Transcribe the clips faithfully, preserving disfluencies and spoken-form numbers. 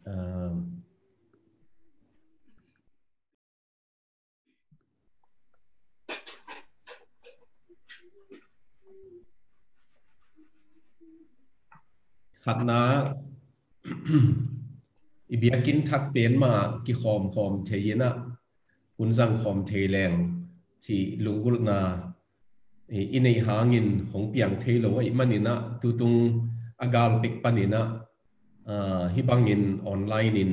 Um, khatna, i biakinn thak pen mah kikhawmkhawm thei inah, hun zang khawm thei leng cih lunggulhna i, i neih hangin hong piang thei lo ahih maninah, tutung a gal pek paninah, ah, hih bangin online in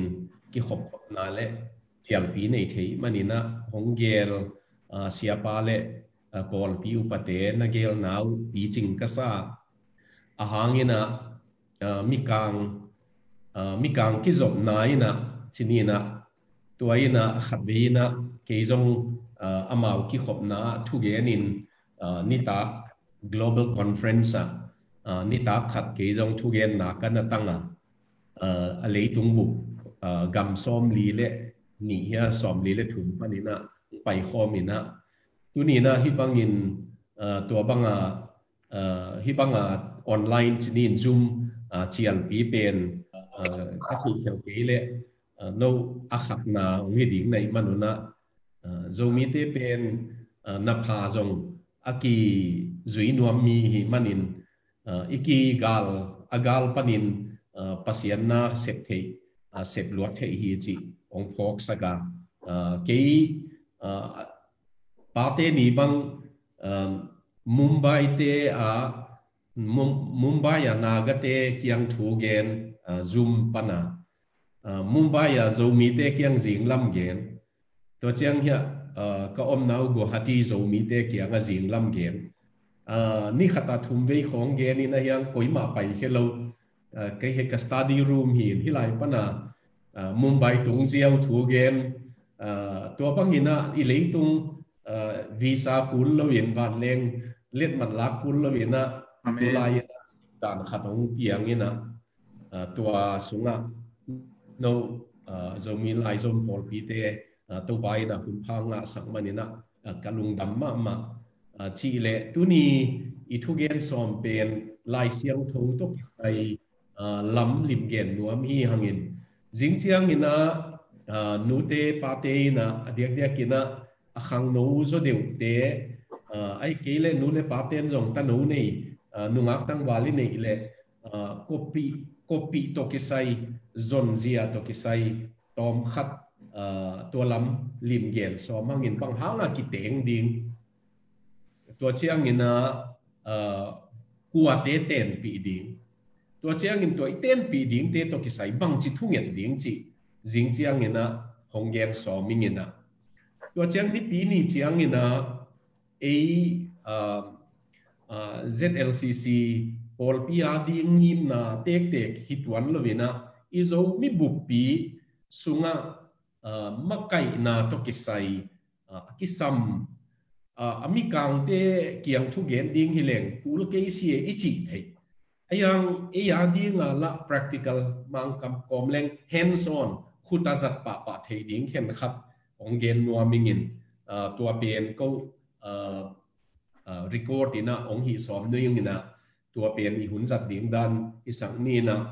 kikhopkhopna le cialpi nei thei maninah, hong gel, ah, siapa le, ah, pawlpi upate na gelna uh picing ka sa. A hanginah, ah, mikang, ah, mikang kizopna inah, cininah, tua inah khatvei inah kei zong, ah, amau kikhopna ah thugen in, ah, nitak global conference ah, ah, nitak khat kei zong thugenna ka na tang a, ah, a leitung bup, ah, gam sawmli le nih hia sawmli le thum paninah paikhawm inah, tuninah hih bangin, ah, tua banga, ah, hih banga online cinin Zoom, ah, cialpi pen, ah, a theih khel kei le, ah, no a khatna hong hi ding na hih manunah, ah, Zomite pen, ah, na pha zong a kizui nuam mi hih manin, ah, i kigal, a gal panin, ah, Pasian na sep theih, ah, sep luat theih hi cih hong phawksak a, ah, kei, ah, pate ni bang, ah, Mumbai te a, Mum-, Mumbai a Naga te kiang thu gen, ah, Zoom pana, ah, Mumbai a Zomite kiang zinglam gen. Tua ciang hiah, ah, ka omna uh Guwahati Zomite kiang a zinglam gen. Ah, ni khat a thum vei khawng gen in a hiang koimah pai khe lo. Ah, kei he ka study room hi in hih lai pana, ah, Mumbai tung ziau thu gen. Ah, tua bangin ah i leitung, ah, visa kul lo in vanleng letmat lak kul lo in ah, tulai in ah dan khat hong piang in ah, ah, tua sungah no, ah, Zomi Laizom pawlpite, ah, Topa in ah hun pha ngahsak manin ah, ah, ka lungdam mahmah. Ah, cih leh tuni i thugen sawm pen Lai Siangtho tawh kisai, ah, lam limgen nuam hi hangin, zing ciangin ah, ah, nute pate in ah a diakdiak in ah a khangno zaw deuhte, ah, ahih kei leh nu le paten zong tano nei, ah, nungak tangval i neih leh, ah, koppih, koppih tawh kisai, zonzia tawh kisai, tawmkhat, ah, tua lam limgen sawm hangin bang hanga kiteng ding. Tua ciangin ah, ah, kuate tenpih ding. Tua ciangin tua i tenpih dingte tawh kisai bangci thunget ding cih zing ciangin ah hong gen sawm ing in ah. Tua ciang nipi ni ciangin ah ei, ah, ah, Z L C C pawlpi a ding ngimna tektek hi tuan lo in ah i Zomi buppi sungah, ah, makaihna tawh kisai, ah, a kisam, ah, a mikangte kiang thugen ding hi leng kul kei si e i cih theih. A hiang ei a dinga lah practical mangkam kawm leng hands on, khuta zat pahpah theih ding khen khat hong gen nuam ing in, ah, tua pen ko, ah, ah, record in ah hong hih sawm nuih ing in ah, tua pen i hun zat ding dan i sak ni in ah.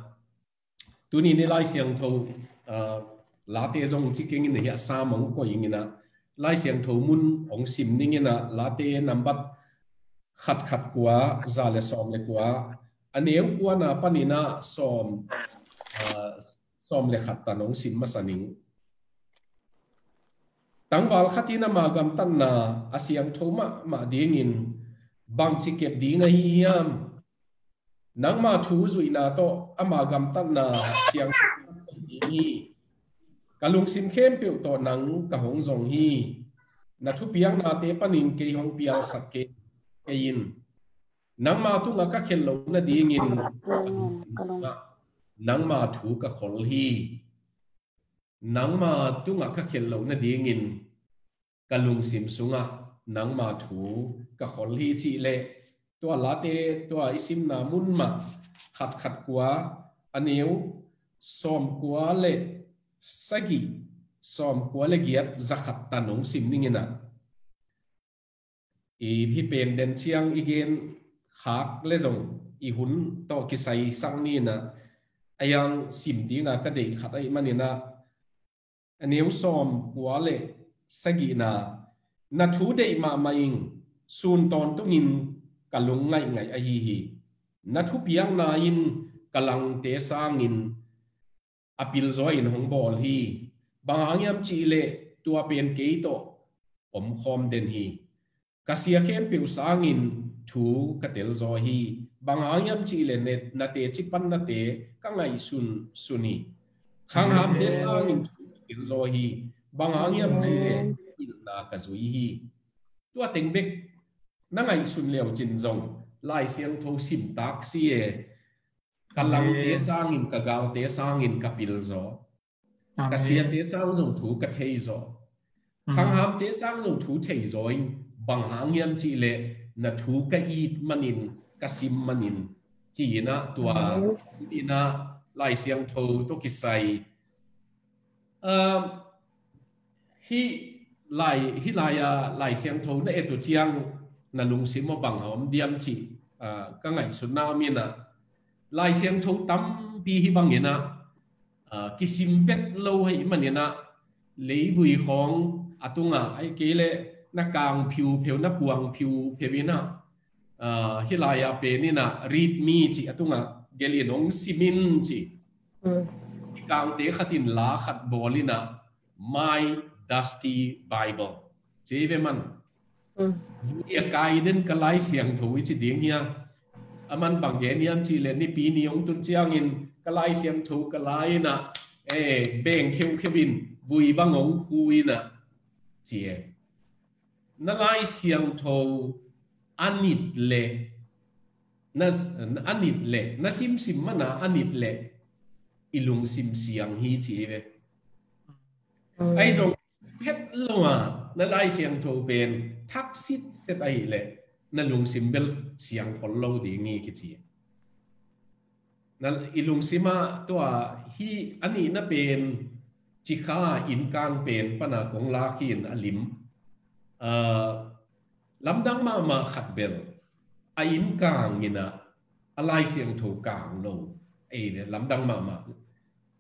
Tuni ni Lai Siangtho, ah, late zong ci keng in ah hiah Sam hong koih ing in ah, Lai Siangtho mun hong sim ning in ah, Late nambat khat khat kua, za le sawm le kua, a neu kuana panin ah sawm, ah, sawm le khat tan hong sim masa ning. Tangval khat in ama gamtatna a siangtho mahmah dingin bangci kep ding ahi hiam? Nangma thu zuihna tawh ama gamtatna siangtho ding hi. Ka lungsim khempeuh tawh nang ka hong zong hi. Na thupiaknate panin kei hong pialsak kei, kei in. Nangma tungah ka khelh loh nadingin ka lungsim sungah nangma thu ka khol hi. Nangma tungah ka khelh loh nadingin ka lungsim sungah nangma thu ka khol hi cih leh, tua Late, tua i simna mun mah khat khat kua, a neu sawm kua le sagih, sawm kua le giat, za khat tan hong sim ning in ah. I hih pen den ciang i gen khak le zong i hun tawh kisai sak ni in ah, a yang sim dinga ka deih khat ahih maninah, a neu sawm kua le sagihna, na thu deih mahmah ing, sun tawntungin ka lung ngaihngaih ahi hi. Na thupiakna in ka langte sangin a pilzaw in hong bawl hi. Bang hang hiam cihleh tua pen kei tawh omkhawm den hi. Ka sia khempeuh sangin thu ka telzaw hi. Bang hang hiam cihleh ne- na teci pan nate ka ngaihsun sun hi. Khanghamte sangin thu ka telzaw hi. Bang hang hiam cihleh ilna ka zui hi. Tua teng bek na ngaihsun leu cin zong Lai Siangtho simtak si e. Ka langte sangin, ka galte sangin ka pilzaw. Ka siate sang zong thu ka theizaw. Khanghamte sang zong thu theizaw in, bang hang hiam cihleh na thu ka it manin, ka sim manin, ci-inah tua inah Lai Siangtho tawh kisai. Um, hih lai, hih lai-a Lai Siangtho na et uh ciang na lungsim aw bang a om diam cih, ah, ka ngaihsutna om inah Lai Siangtho tampi hih banginah, ah, kisim vet lo ahih maninah leivui khawng a tungah ahih kei leh na kang phiupheu, na puang phiupheu inah, ah, hih lai-ah pen inah read me cih a tungah gelhin hong sim in cih. Hih kangte khat in la khat bawl inah My Dusty Bible ci ve man. Vui a kai den ka Lai Siangtho i ci ding hia. A man bang gen hiam cihleh Nipi ni hong tun ciangin ka Lai Siangtho ka la inah, eh, beng kheukheu in vui bang hong khu inah ci e. Na Lai Siangtho a nit leh na, a nit leh na simsim mana a nit leh i lungsim siang hi ci ve. Ahi zong het lo a na Lai Siangtho pen thak sitset ahih leh na lungsim bel siang khol lo ding hi kici. Na i lungsim ah tua hih a nihna pen cikha a innkang pen pana kong lak hi in a lim. Ah, lamdang mahmah khat bel a innkang inah a Lai Siangtho kang lo. Ei ve, lamdang mahmah.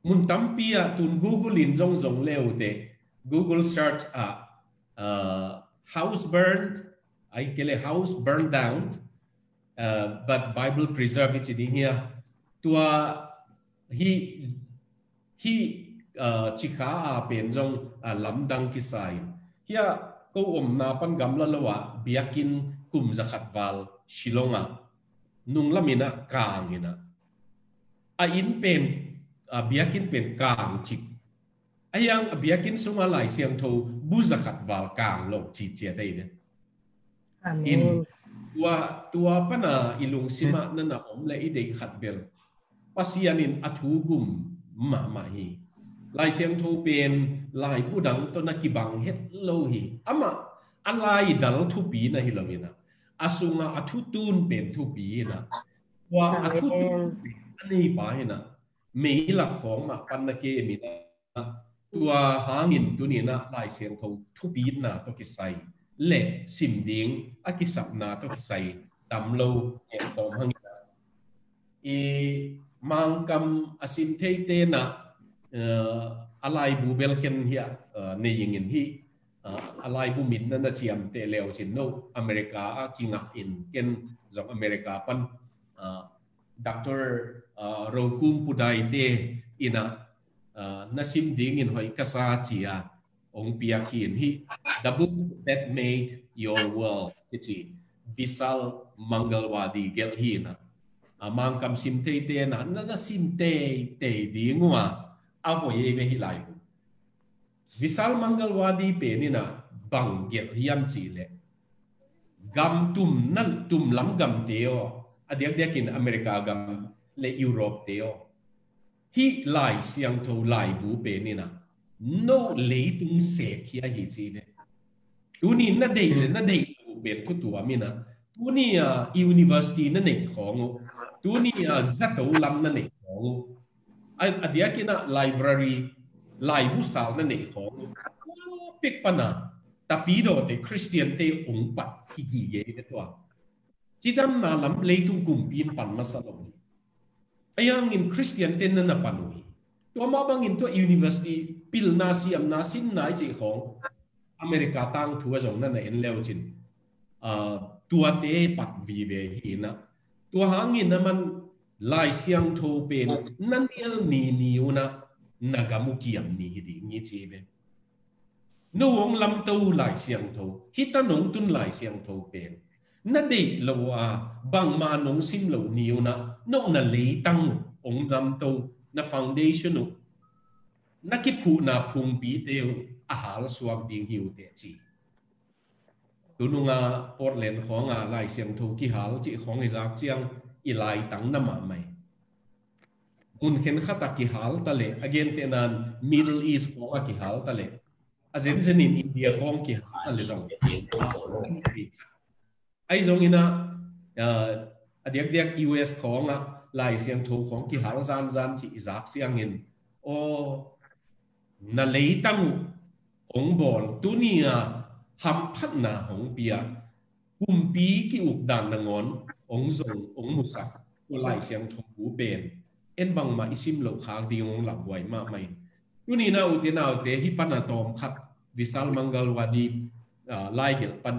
Mun tampi ah tun Google in zong zong le uh teh, Google search ah, ah, house burned, ahih kei leh house burned down, ah, but Bible preserved i ci ding hia. Tua hih, hih, ah, cikha a pen zong, ah, lamdang kisa in. Hia ko omna pan gamla lo ah biakinn kum zakhat val Shillong ah nunglam inah kang inah a inn pen, a biakinn pen kang cik. A hiang a biakinn sungah Lai Siangtho bu zakhat val kang lo ci ciat ahi ve. In tua, tua pana i lungsim ah na na om leh i deih khat bel Pasian in a thu gum mahmah hi. Lai Siangtho pen laibu dang tawh na kibang het lo hi. Amah a lai dal thupi na hi lo inah a sungah a thutun pen thupi inah tua a thutun pen a neipa inah meilak khawng mah pan na kem inah tua hangin tuni inah Lai Siangtho thupitna tawh kisai le sim ding a kisapna tawh kisai tam lo kem sawm hang inah i Mangkam a sim theite inah, eh, a laibu bel ken hia, eh, nei ingin hih, eh, a laibu min na na ciamteh leu cin no America a kingah in ken zong America pan, eh, Doctor, ah, Rokum Pudai te inah, ah, na sim dingin hoih ka sa ci a hong piak hi in hih The Book That Made Your World kici Vishal Mangalwadi gelh hi inah, ah, Mangkam sim theite inah na na sim teitei ding uh a, a hoih ei ve hih laibu. Vishal Mangalwadi pen inah bang gelh hiam cihleh gam tum na, tum lam gamte aw, a diakdiakin America gam le Europe te aw, hih Lai Siangtho laibu pen inah no leitung sek hi ahi ci ve. Tuni na deih le na deih lo pen thu tuam inah tuni a university na neih khawng uh, tuni a zato lam na neih khawng uh, a, a diakin ah library, laibu sal na neih khawng uh, pek pana Tapidawte Khristiante ong pat hi gige hi ve tua. Cidamna lam leitung kumpi in pan masa lo hi. Ahi hangin Khristian te na na pan uh hi. Tua mah bangin tua university pilna, siamna, sinna i cih khawng America tangthu ah zong na na en le uh cin, ah, tuate pat vive hi in ah. Tua hangin aman Lai Siangtho pen na nial ni ni un ah na gam uh kiam ni hi ding hi ci ve. No hong lamto Lai Siangtho, hih tan hong tun Lai Siangtho pen na deih lo a, bangmah nong sim loh ni un ah, no na leitang uh hong lamto, na foundation uh, na kiphuhna phungpite uh a halsuak ding hi uh teh ci. Tu nung ah Portland khawng ah Lai Siangtho kihal cih khawng i zak ciang i laitang na mahmah hi. Mun khenkhat ah kihal ta leh, a gentehna in Middle East khawng ah kihal ta leh, a zenzen in India khawng kihal ta leh zong, ahi zongin ah, ah, a diakdiak U S khawng ah Lai Siangtho khawng kihal zanzan cih i zak ciangin, aw, na leitang uh hong bawl, tuni a hamphatna hong pia, kumpi ki-uk dan nangawn hong zong, hong musak tua Lai Siangtho bu pen, en bangmah i sim loh khak ding hong lauhuai mahmah in. Tuni na ute naute, hih pan a tawmkhat Vishal Mangalwadi, ah, laigelh pan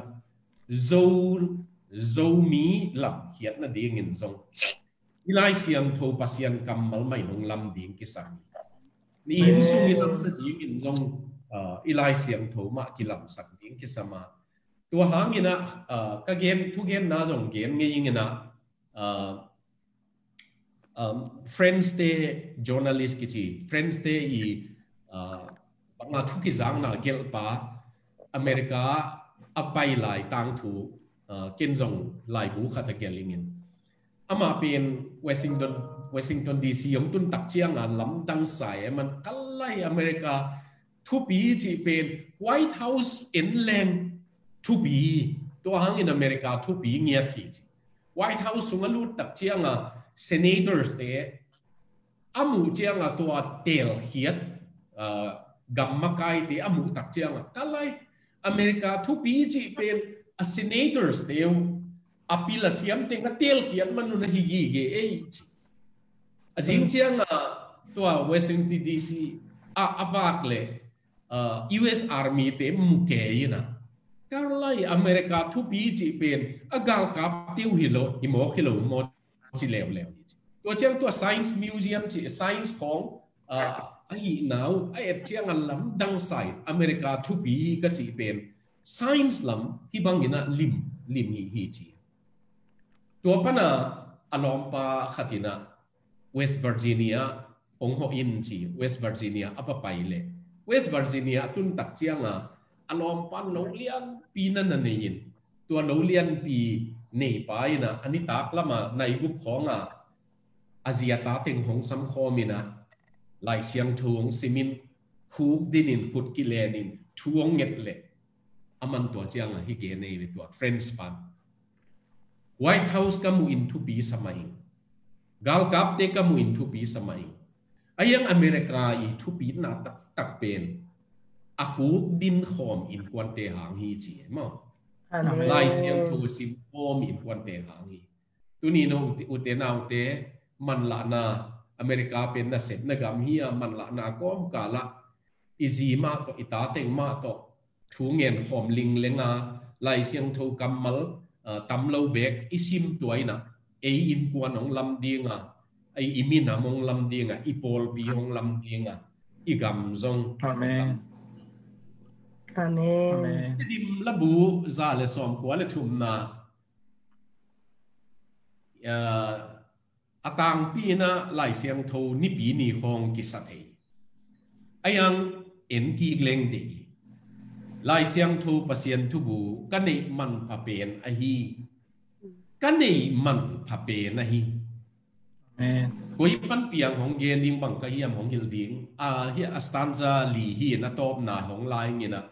Zo, Zomi lamkhiat nadingin zong i Lai Siangtho Pasian kammal mah in hong lam ding kisam. Ni inn sung i lam nadingin zong, ah, i Lai Siangtho mah kilamsak ding kisam a. Tua hangin ah, ah, ka gen, thugenna zong gen ngei ing in ah, ah, um, French te journalist kici, French te i, ah, banga thu kizakna gelhpa, America a pai lai tangthu, ah, ken zong laibu khat a gelh ing in. Amah pen Washington, Washington D C hong tun tak ciang a lamdang sa e, aman ka lai America thupi cih pen White House en leng thupi, tua hangin America thupi ngiat hi ci. White House sung a lut tak ciang a senators te a muh ciang a tua telkhiat, ah, gam makaite a muh tak ciang a, ka lai, America thupi cih pen a senators te uh a pil a siam teng a telkhiat man un ahi gige ei ci. A zing ciang a tua Washington D C a, a vak leh, ah, U S Army te mu kei in ah, ka lai, America thupi cih pen a galkap te uh hi lo, hi mawk hi lo maw ci leuleu hi ci. Tua ciang tua Science Museum ci, science khawng, ah, a hihna uh a et ciang a lamdang sa in, America thupi hi ka cih pen science lam hih bangin ah lim, lim hi hi ci. Tua pan a a lawmpa khat in ah West Virginia hong hawh in ci, West Virginia a va pai leh, West Virginia a tun tak ciang a, a lawmpa lo lianpi na na nei in, tua lo lianpi neipa in ah a nitak lam a nai guk khawng a a zi a ta teng hong samkhawm in ah Lai Siangtho hong sim in, khuk din in, khut kilen in, thu hong nget leh, aman tua ciang a hih gen ei ve, tua French pan, White House ka muh in thupi sa mah ing. Galkapte ka muh in thupi sa mah ing. Ahi hang America i thupina taktak pen a khuk din khawm innkuante hang hi ci e maw. Amen. Lai Siangtho sim khawm innkuante hang hi. Tuni no ute, ute naute, manlahna, America pen nasepna gam hi a, manlahna kawmkal ah i zi mah tawh, i ta teng mah tawh thu ngen khawm lingleng a, Lai Siangtho kammal, ah, tam lo beek i sim, tua in ah ei innkuan hong lam ding a, ei i minam hong lam ding a, i pawlpi hong lam ding a, i gam zong. Amen. Amen. Amen. Tedim labu za le sawmkua le thumna, ah, a tangpi in ah Lai Siangtho Nipi ni khawng kisa thei. Ahi hang en kik leng deih hi. Lai Siangtho Pasian thubu ka neih manpha pen ahi. Ka neih manpha pen ahi. Amen. Koi pan piang hong gen ding bang ka hiam, hong hilh ding. Ah, hih a stanza li hi in a tawpna hong la ing in ah,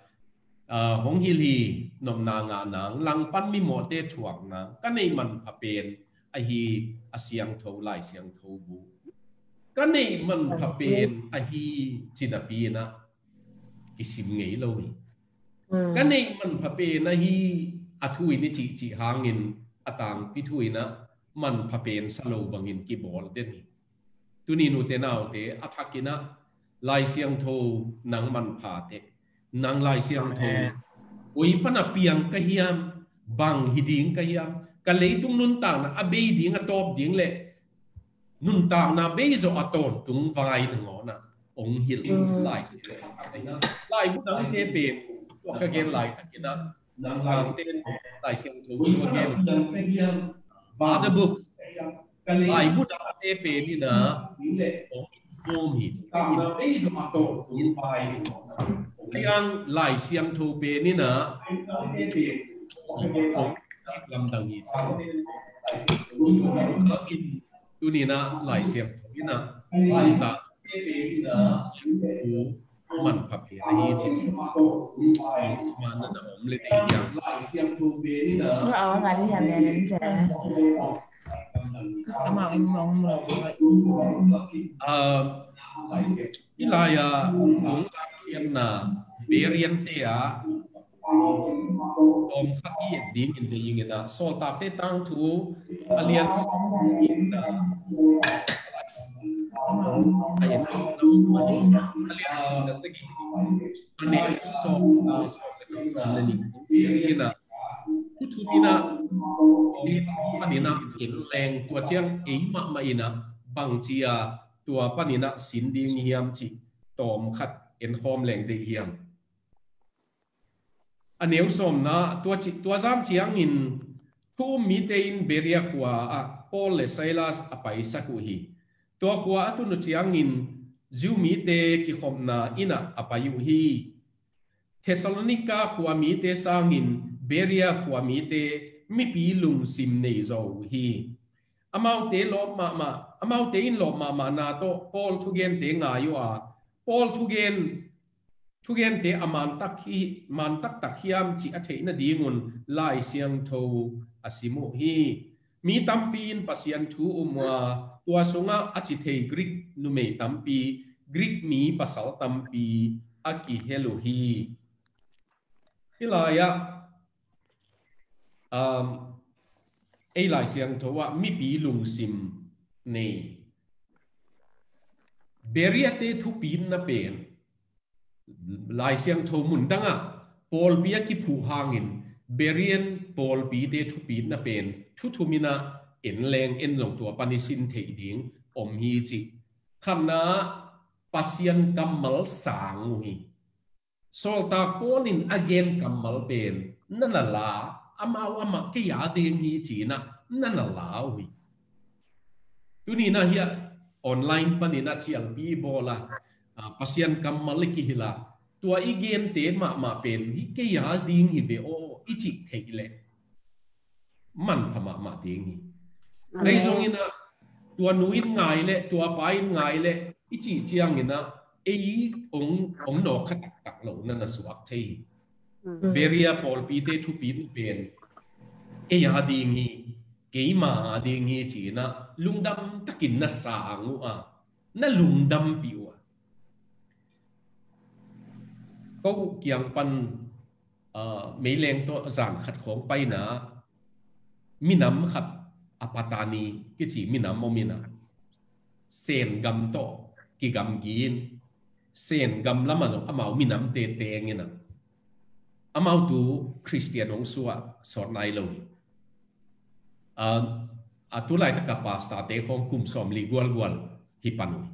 ah, hong hilh hi, nopna ngah nang, langpan mimawhte thuak nang, ka neih manpha pen ahi a siangtho Lai Siangtho bu. Ka neih manpha pen ahi ci napi in ah kisim ngei lo hi. Mm. Ka neih manpha pen ahi a thu in i cihcih hangin a tangpi thu in ah manpha pen sa lo bangin kibawl den hi. Tuni nute naute a thakin ah Lai Siangtho nang manpha teh. Nang Lai Siangtho, amen, koi pana piang ka hiam, bang hi ding ka hiam, ka leitung nuntakna a bei ding, a tawp ding le nuntakna bei zawh a tawntung vai nangawn ah ong hilh, mm, Lai Siangtho. Laibu dangte pen, tua ka gen laitakin ah, nang Lai Siangtho, Lai Siangtho tua gen, other books, laibu dangte pen in ah ong inform hi. Ahi hang Lai Siangtho pen in ah ong, ong lamdang hi. Tuni in ah Lai Siangtho in ah lamdang, Lai Siangtho manpha pen ahi ci. Mana na om le dei ciang. Nga aw, nga li hiam ne nen se. Amau in mong mong. Ah, i lai a, ong la khiatna, Berean te a, tawm khat i et ding in, dei ing in ah, Sawltakte tangthu a lian sawm in ah, a en, a lian sawm na sagih, a neu sawm na, sawm na nih in ah, thu thum in ah, i pan in ah en leng, tua ciang ei mahmah in ah bang ci a tua pan in ah sin ding hiam cih tawm khat en khawm leng dei hiam. A neu sawmna, tua ci, tua zan ciangin thu um mite in Berea khua ah Paul le Silas a paisak uh hi. Tua khua a tun uh ciangin Jew mite kikhopna inn ah a pai uh hi. Thessalonika khua mite sangin Berea khua mite mipi lungsim nei zaw uh hi. Amaute lawp mahmah, amaute in lawp mahmahna tawh Paul thugente ngai uh a, Paul thugen, thugente a man tak hi, man taktak hiam cih a theih nadingun Lai Siangtho a sim uh hi. Mi tampi in Pasian thu um uh a, tua sungah a ci thei Greek numei tampi, Greek mi pasal tampi a kihel uh hi. Hih lai-ah, um, ei Lai Siangtho ah mipi lungsim nei, Berea-te thupitna pen, Lai Siangtho mun dangah pawlpi a kiphuh hangin Berean pawlpite thupitna pen thu thum in ah en leng en zong tua pan i sin theih ding om hi cih. Khatna, Pasian kammal sang uh hi. Sawltak Paul in a gen kammal pen na na la, amau amah kei a ding hi ci-in ah na na la uh hi. Tuni in ah hiah online panin ah cialpi bawl a, ah, Pasian kammal i kihilh a, tua i gente mahmah pen hi kei a ding hi ve aw i cih theih leh manpha mahmah ding hi. Amen. Ahi zongin ah tua nu in ngai leh, tua pa in ngai leh i cih ciangin ah ei ong, ong nawk kha taktak lo na na suak thei hi. Mm. Berea pawlpite thupitna pen kei a ding hi, keima a ding hi ci-in ah lungdam takin na sang uh a, na lungdampih uh a. Ko kiang pan, ah, meileng tawh zan khat khawng paina, minam khat Apatani kici minam om in ah, Sen gam tawh kigamgi in, Sen gam lamah zong amau minamte teng in ah, amau tu Khristian hong suah sawt nai lo hi. Ah, a tu laitak a pastor-te khawng kum sawmli gualgual hi pan uh hi.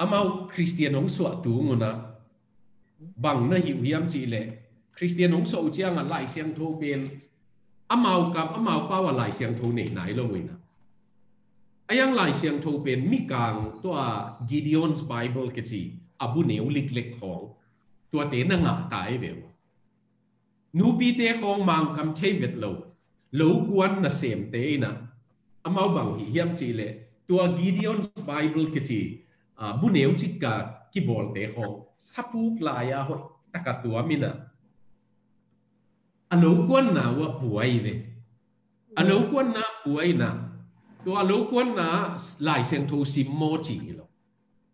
Amau Khristian hong suah tung un ah bang na hi uh hiam cih leh, Khristian hong suah uh ciangah Lai Siangtho pen amau kam, amau pau ah Lai Siangtho nei nai lo uh in ah, a yang Lai Siangtho pen mikang tua Gideon's Bible kici a bu neu liklek khawng, tuate na ngah ta hi ve uh. Nupite khawng Mangkam thei vet lo, lo kuan nasemte in ah, amau bang hi hiam cih leh, tua Gideon's Bible kici, ah, bu neu cik a kibawlte khawng sapuk lai-a hoih taka tuam in ah, a lo kuanna uh a pua hi ve. A lo kuanna pua in ah, tua a lo kuanna Lai Siangtho sim maw ci hi lo.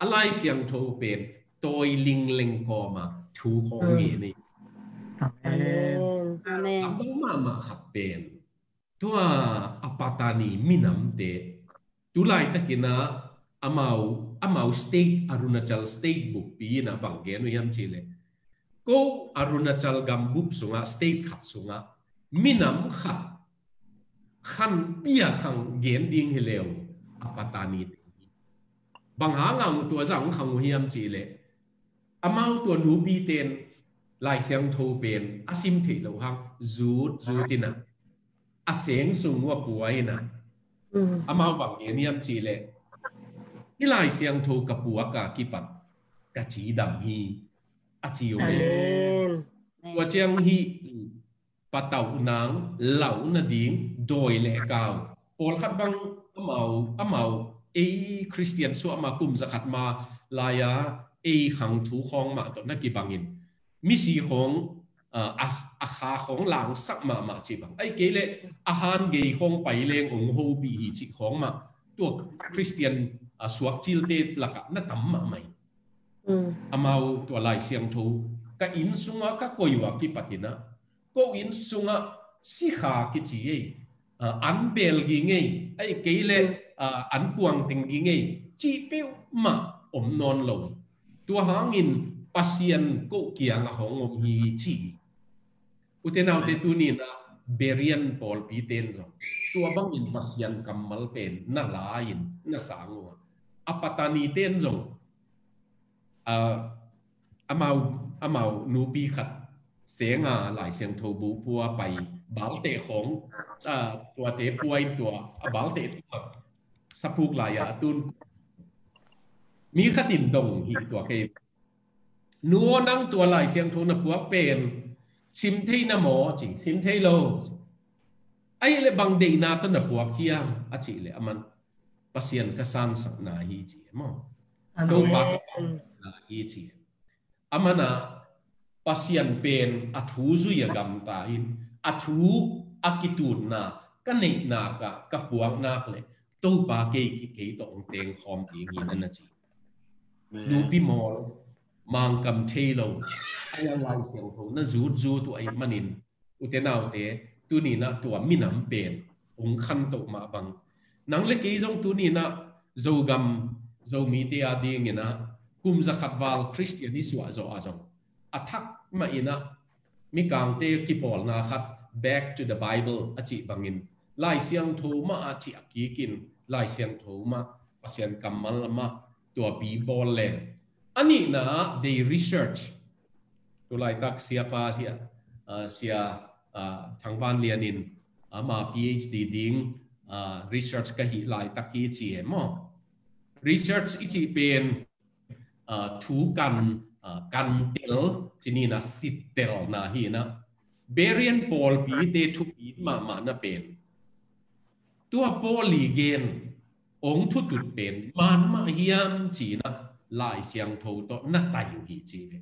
A Lai Siangtho pen tawi lingleng kawma thu khawng ngen hi. Amen. Amen. A bang mahmah khat pen tua Apatani minamte, tu laitakin ah amau, amau state, Arunachal state bukpi in ah bang gen uh hiam cih leh, ko Arunachal gam bup sungah, state khat sungah minam khat khan bia khang gen ding hi leu a patani. Bang hang a tua zah khang uh hiam cih leh, amau tua nupiten Lai Siangtho pen a sim theih loh hang zut zut in ah a seng sung uh a pua in ah, amau bang gen hiam cih leh, hih Lai Siangtho ka puak a kipat ka cidam hi, a ci uh hi. Tua ciang hih patauh nang lau nading dawi le kau, pawlkhat bang amau, amau ei Khristian suah ma kum zakhat ma lai-a ei khang thu khawng mah tawh na kibangin, misi khawng, a, a, a kha khawng langsak mahmah cih bang, ahih kei leh a han gei khawng pai leng ong hopih hi cih khawng mah tua Khristian, a, suakcilte lakah na tam mahmah hi. Amau tua Lai Siangtho ka inn sungah ka koih uh a kipat in ah, ko inn sungah sikha kici ei, a, an bel ging ei, ahih kei leh, a, an kuang teng ging ei cih peuhmah om nawn lo hi. Tua hangin Pasian ko kiangah hong om hi ci hi. Ute naute, tuni in ah Berean pawlpite in zong tua bangin Pasian kammal pen na la-in na sang uh a, a patanite in zong, a, amau, amau nupi khat seng a Lai Siangtho bu pua pai, balte khawng, a, tuate pua in tua a balte tua saphuk lai-a a tun. Mi khat in dong hi tua kei, "Nu aw, nang tua Lai Siangtho na puak pen sim thei na maw?" ci. "Sim thei lo." "Ahih leh bang deihna tawh na puak hiam?" a cih leh aman, "Pasian ka sansakna hi," ci maw. "Topa ka sansakna hi," ci. Aman ah Pasian pen a thu zui a gamta in, a thu a kitunna ka neihnak ah ka puak nak leh Topa kei, kei tawh hong tengkhawm ding hi, na na ci. Nupi mawl, mangkam thei lo, a, Lai Siangtho na zutzut uh ahih manin, ute naute, tuni in ah tua minam pen hong khantoh mah bang, nang le kei zong tuni in ah Zogam, Zomite a dingin ah kum zakhat val Khristian i suah zawh ah zong, a thak mah in ah mikangte kipawlna khat, "Back to the Bible," a cih bangin, Lai Siangtho mah a cih a kikin, Lai Siangtho mah, Pasian kammal mah, tua pi bawl leng. A nihna ah they research. Tu laitak siapa sia, ah, sia, ah, Thang Van Lian in ama PhD ding, ah, research ka hih laitak hi ci e maw. Research i cih pen, ah, thu kan, ah, kan tel, ci ni in ah, sit telna hi in ah, Berean pawlpite thupi mahmah na pen, tua Paul i gen hong thutut pen man mah hiam ci in ah Lai Siangtho tawh na tai uh hi ci ve.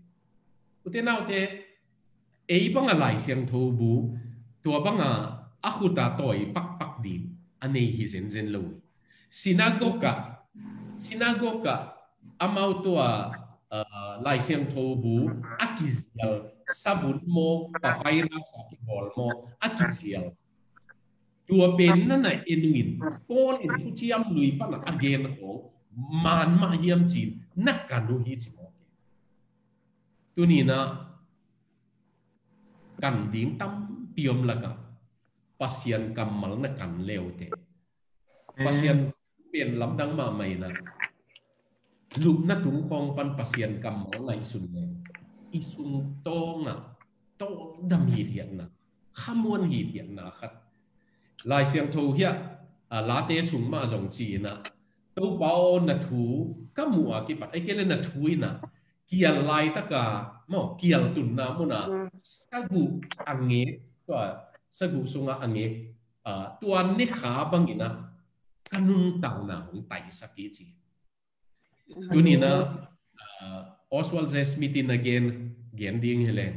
Ute naute, ei bang a Lai Siangtho bu tua bang a a khut a tawi pakpak ding a nei hi zenzen lo hi. Sinagog ah, sinagog ah amau tua, ah, Lai Siangtho bu a kizial, savun maw, papyrus a kibawl maw, a kizial, tua pen na na en uh in, Paul in Thuciam Lui pan a gen khawng man mah hiam ci in na kan uh hi ci maw. Tuni in ah kan ding tampi om lakah Pasian kammal na kan le uh teh, Pasian pen lamdang mahmah in ah, lupna tung khawng pan Pasian kammal ngaihsun leng, i sung tawngah tawldam hithiatna, khamuan hithiatna khat. Lai Siangtho hiah, a, Late sung mah zong ci in ah, "Topa aw, na thu ka muh a kipat, ahih kei leh na thu in ah kial laitaka maw, kial tunna mun ah saguh a ngek, tua saguh sungah a ngek, a, tua nekha bangin ah ka nuntakna hong taisak hi," ci. Tuni in ah, ah, Oswald J. Smith in a gen, gen ding hi leng,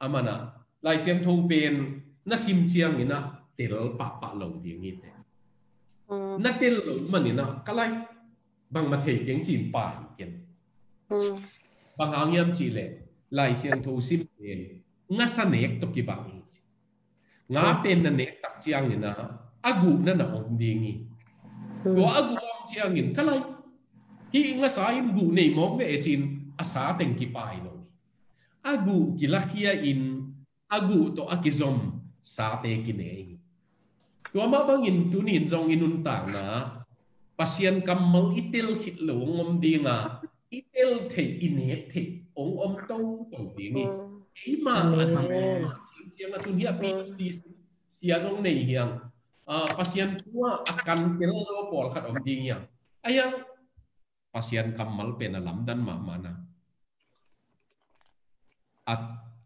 aman ah Lai Siangtho pen na sim ciangin ah tel pahpah lo ding hi teh. Na tel lo manin ah, "Ka lai, bangmah thei keng," ci in pai keng. Bang hang hiam cih leh Lai Siangtho sim pen ngasa nek tawh kibang hi ci. Nga pen na nek tak ciangin ah a guh na na om ding hi. Tua a guh a om ciangin, "Ka lai, Hih ngasa in guh nei mawk ve e cin a sa teng kipai lo hi. A guh kilakhia in a guh tawh a kizom sate kinei hi. Tua mah bangin tunin zong i nuntakna Pasian kammal i tel khit lo hong om dinga, i tel theih, i nek theih hong om toto ding hi. Keimah a ciangciang a tun hi a PhD sia zong nei hiang. Ah, Pasian thu ah a kan tel lo pawlkhat om ding hiang. A hiang Pasian kammal pen a lamdang mahmahna a,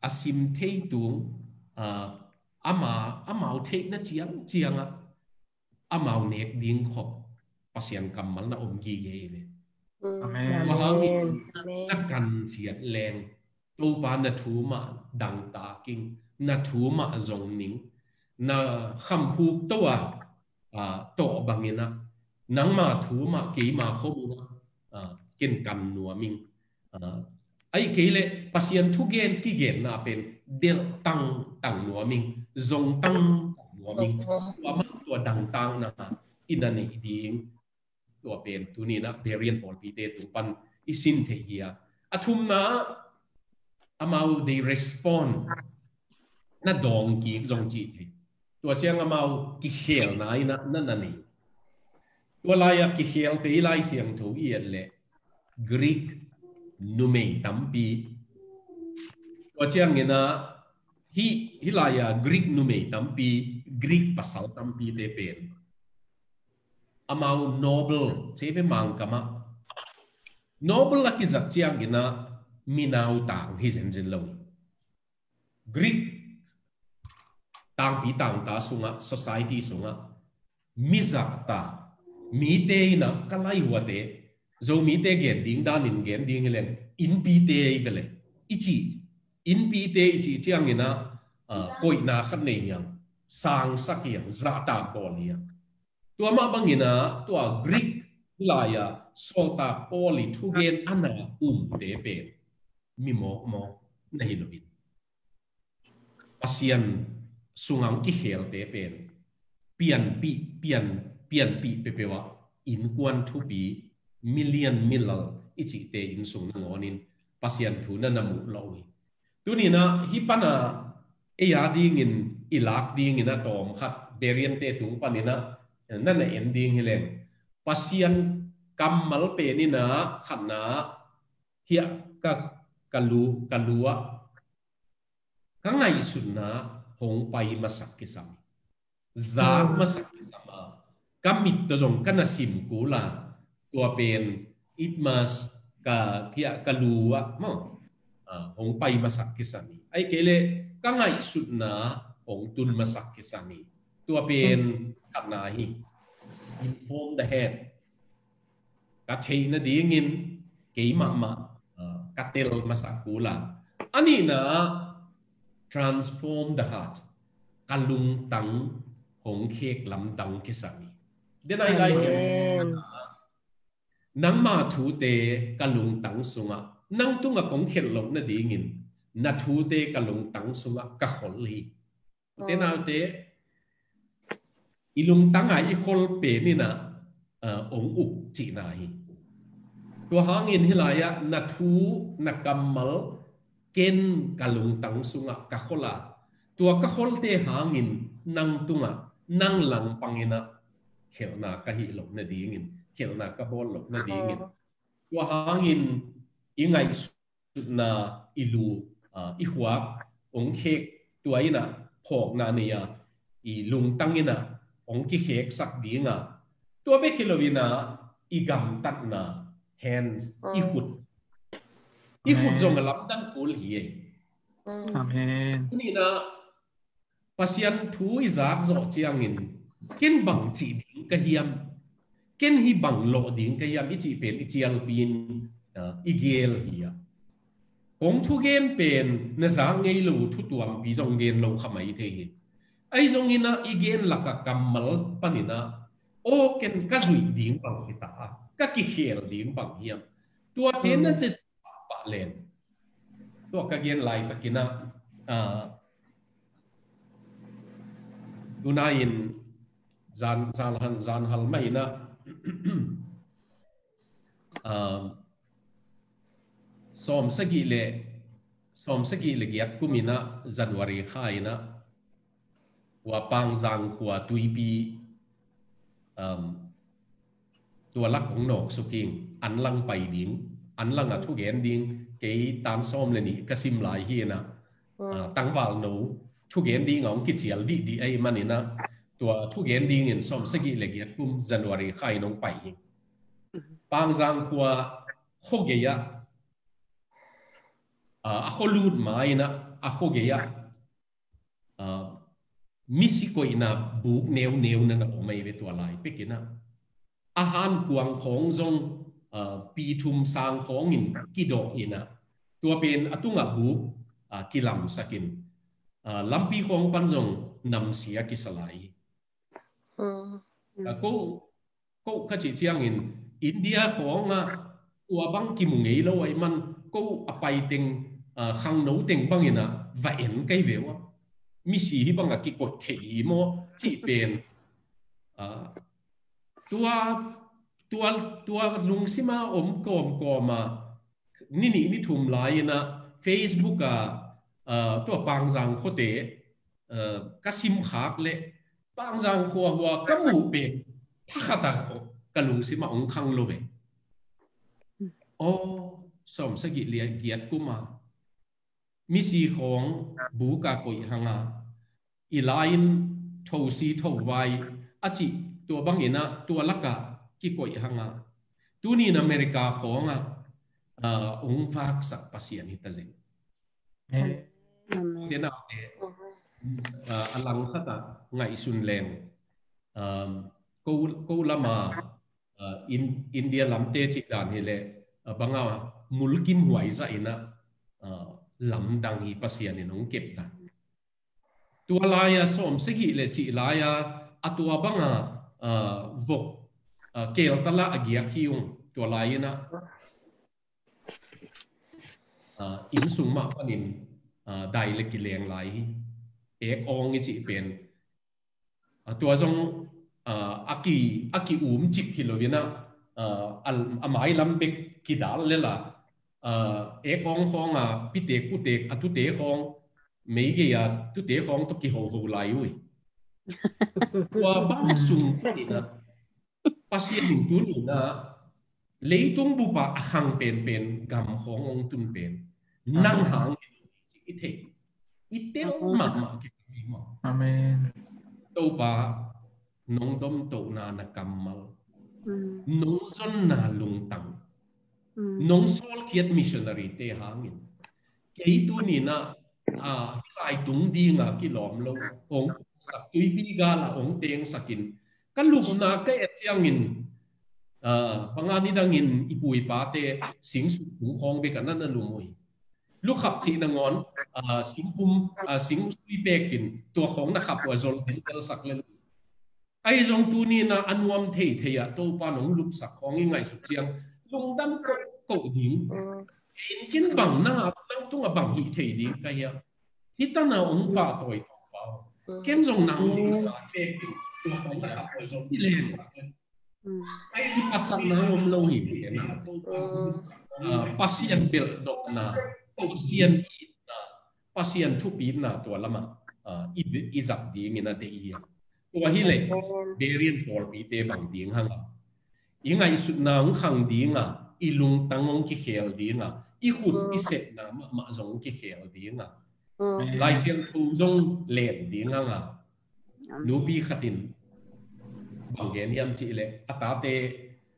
a sim thei tung, ah, ama, amau theihna ciangciangah amau nek ding khop Pasian kammal na om gige hi ve. Amen. Tua hangin na kan ciat leng Topa na thu mah dangtak ing, na thu mah zong ning, na khamkhuk to a, ah, tawh bangin ah nangma thu mah keima khom ing ah, ah, ken kan nuam ing. Ah, ahih kei leh Pasian thugen kigenna pen delh tangtang nuam ing, zong tangtang nuam ing. Tua mah tua dangtakna i na neih ding. Tua pen tuninah Berean pawlpite tung pan i sin thei hi a. A thumna amau they respond, na dawng kik zong cih thei. Tua ciang amau kikhelna inah na na nei. Tua lai-ah kikhelte i Lai Siangtho i et leh Greek numei tampi. Tua cianginah hih, hih lai-ah Greek numei tampi, Greek pasal tampite pen amau noble, cei ve Mangkam ah noble a kizat cianginah minautang hi zenzen lo hi. Greek tangpi tangta sungah, society sungah mizahta, mite inah ka laihuate, Zomite gen ding danin gen ding hileng innpite i ve le i cih, innpite i cih cianginah, ah, koihna khat nei hiang, sangsak hiang, zahtak bawl hiang. Tua mah banginah tua Greek lai-ah sawltak Paul i thugen a na umte pen mi mawkmawk na hi loin Pasian sungah kikhelte pen pianpih, pian, pianpih peuhpeuh ah innkuan thupi milian milal i cihte inn sung nangawnin Pasian thu na na muh lo hi. Tuninah hih pana ei a dingin i lak dingin a tawm khat Bereante tung paninah na na en ding hileng Pasian kammal peninah khatna hiah ka, ka lu, ka lu ah ka ngaihsutna hong pai masak kisam hi. Zak masak kisam a, ka mit tawh zong ka na sim kul a, tua pen it must ka, ka lu ah maw, ah, hong pai masak kisam hi. Ahih kei leh ka ngaihsutna hong tun masak kisam hi. Tua pen khatna hi. Inform the head. Ka theih nadingin keimah mah, ah, ka tel masak kul a. A nihna ah, transform the heart. Ka lungtang hong khek lamdang kisam hi. Denai Lai Siangtho, nangma thute ka lungtang sungah, nang tungah kong khelh loh nadingin na thute ka lungtang sungah ka khol hi. Ute naute, i lungtang a i khol peninah, ah, ong uk cihna hi. Tua hangin hih lai-ah na thu, na kammal ken ka lungtang sungah ka khol a, tua ka kholte hangin nang tungah, nang langpanginah khelhna ka hih loh nadingin, khelhna ka bawl loh nadingin, tua hangin i ngaihsut na i lu, ah, i huak ong khek, tua inah phawkna nei a, i lungtang inah ong kikheksak ding a, tua bek hi lo inah i gamtatna, hands, i khut, i khut zong a lamdang kul hi ei. Amen. Tuninah Pasian thu i zak zawh ciangin ken bang cih ding ka hiam, ken hih bang lawh ding ka hiam i cih pen i cialpi in, ah, i gel hi a. Kong thugen pen na zak ngei lo thu tuampi zong gen lo kha mai thei hi. Ahi zonginah i gen lakah kammal paninah aw ken ka zuih ding bang hi ta a, ka kikhel ding bang hiam, tuate na cih pahpah len. Tua ka gen laitakinah, ah, tunai-in zan, zan han, zan hal mah inah Um, sawm sagih le sawm sagih le giat kum in ah January kha in ah ua Pangzang khua tuipi, um, tua lak hong nawk suk ing, an lang pai ding, an lang a thugen ding, kei tan sawm le nih ka sim lai hi in ah, ah, tangval no thugen ding a hong kicial dihdih ahih man in ah tua thugen ding in sawm sagih le giat kum January kha in hong pai hi. Pangzang khua khuagei ah, ah, a khualut ma in ah a khuagei ah, ah, misi koihna buk neuneu na na om ahi ve tua lai pek in ah. A hankuang khawng zong, ah, pi thum sang khawng in kidawh in ah tua pen a tungah buk, ah, kilamsak in, ah, lampi khawng pan zong namsia kisa lai hi. Ah, ko, ko ka cih ciangin India khawng ah tua bang kimu ngei lo ahih man ko a pai teng, ah, khangno teng bang in ah va en kei ve ua. Misi hih bang a kikoih thei hi maw cih pen, ah, tua, tua, tua lungsim a om kawmkawm a ni nih ni thum lai in ah Facebook a, ah, tua Pangzang khuate, ah, ka sim khak leh Pangzang khua hua ka muh pen thakhat a ka lungsim ah hong khang lo ve. Aw, sawm sagih le giat kum a misi khawng buk a koih hang a, i lai in thosi thovai a cih tua bang in ah tua lak ah kikoih hang a, tuni in America khawng ah, ah, hong vaksak Pasian hi ta zen. Amen. Tena te, ah, a lang khat ah ngaihsun leng, um, ko, ko lam a, ah, In-, India lamte cih dan hi leh, ah, bang a mulkimhuai zah in ah, ah, lamdang hi Pasian in hong kep dan. Tua lai a sawm sagih le cih lai a, a tua bang a, ah, vok, ah, keltala a giak hi ung tua lai in ah, ah, inn sung mah panin, ah, dai le kileng lai hi. Ek awng i cih pen, ah, tua zong, ah, a ki, a ki-um cik hi lo in ah, ah, a, a mailam bek kidal lel a, ah, ek awng khawng a pitek putek a tute khawng, meigei a tute khawng tawh kihoho lai uh hi. Tua bang sung panin ah Pasian in tuni in ah leitung bup a a khang penpen gam khawng hong tun pen nang hang i thei, i tel mahmah kei maw. Amen. Topa, nong domtohna na kammal, nong zonna lungtang, nong sawlkhiat missionary te hangin kei tuni in ah, ah, hih lai tung ding a kilawm lo, hong sak tuipi gal ah hong tengsak in, ka lupna ka et ciangin, ah, bang a nidangin i pu i pate singsuk tung khawng bek a na na lum uh hi. Lukhap cih nangawn, ah, singpum, ah, singsui pek in tua khawng na khap uh a zol deldelsak lel uh hi. Ahi zong tuni in ah a nuam theithei ah Topa nong lupsak khawng i ngaihsut ciang lungdam kohkoh ding. Ken bang nang a, nang tungah bang hih thei ding ka hiam? Hih tan a hong pahtawi Topa aw. Ken zong nang zin a pek ding tua khawng na khap uh a zol i lengsak lel. Ahi zong a sakna om lo hi. Ah, Pasian belhdopna, Pasian itna, Pasian thupitna tua lamah, ah, i, i zat dingin a deih hi a. Tua hi leh Berean pawlpite bang ding hang a, i ngaihsutna hong khang ding a, i lungtang hong kikhel ding a, i khut i sepna mahmah zong hong kikhel ding a, Lai Siangtho zong len ding hang a, nupi khat in bang gen hiam cih leh a tate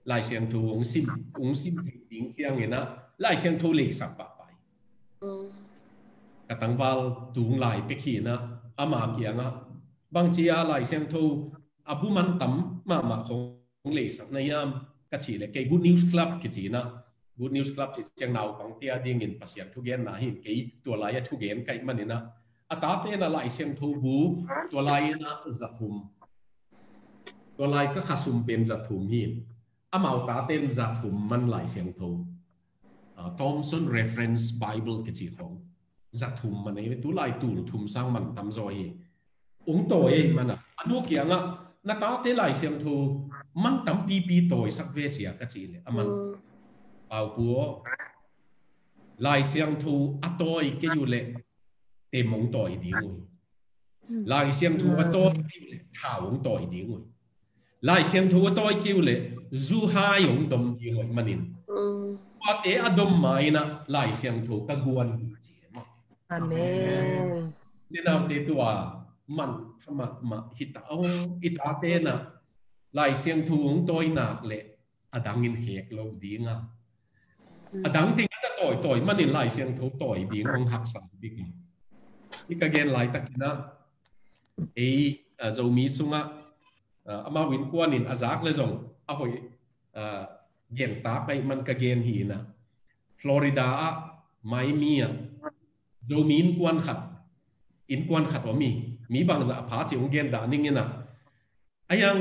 Lai Siangtho hong sim, hong sim thei ding ciangin ah Lai Siangtho leisak pahpah hi. Ka tangval tung lai pek hi in ah ama kiangah bangci a Lai Siangtho a bu mantam mahmah khawng leisak na hiam ka cih leh kei Good News Club kici in ah, Good News Club cih ciang naupangte a dingin Pasian thugenna hi in kei tua lai a thugen ka hih manin ah a tate in ah Lai Siangtho bu tua lai in ah za thum, tua lai ka khasum pen za thum hi in amau tate in za thum man Lai Siangtho, ah, Thompson Reference Bible kici khawng za thum man ei ve, tu lai tul thum sang man tam zaw hi. Ung tawi ei man ah a nu kiangah na tate Lai Siangtho man tampipi tawisak ve cia ka cih leh a man Pau Pu aw, Lai Siangtho a tawi kei uh leh tem hong tawi ding uh hi. Lai Siangtho a tawi kei uh leh thau hong tawi ding uh hi. Lai Siangtho a tawi kei uh leh zuhai hong dom ding uh hi manin, tuate a dom ma-in ah Lai Siangtho ka guan hi ci hi maw. Amen. Ni naute, tua man kha mahmah hi ta aw. I tate in ah Lai Siangtho hong tawi nak leh a dangin hek lo ding a, a dang teng a na tawitawi manin Lai Siangtho tawi ding hong haksa bik hi. Hih ka gen laitakin ah ei, a, Zomi sungah, a, amau innkuan in a zak leh zong a hoih, a, gen tak ahih man ka gen hi in ah, Florida ah, Miami ah, Zomi innkuan khat, innkuan khat om hi. Mi bangzah a pha cih hong gen dah ning in ah, a hiang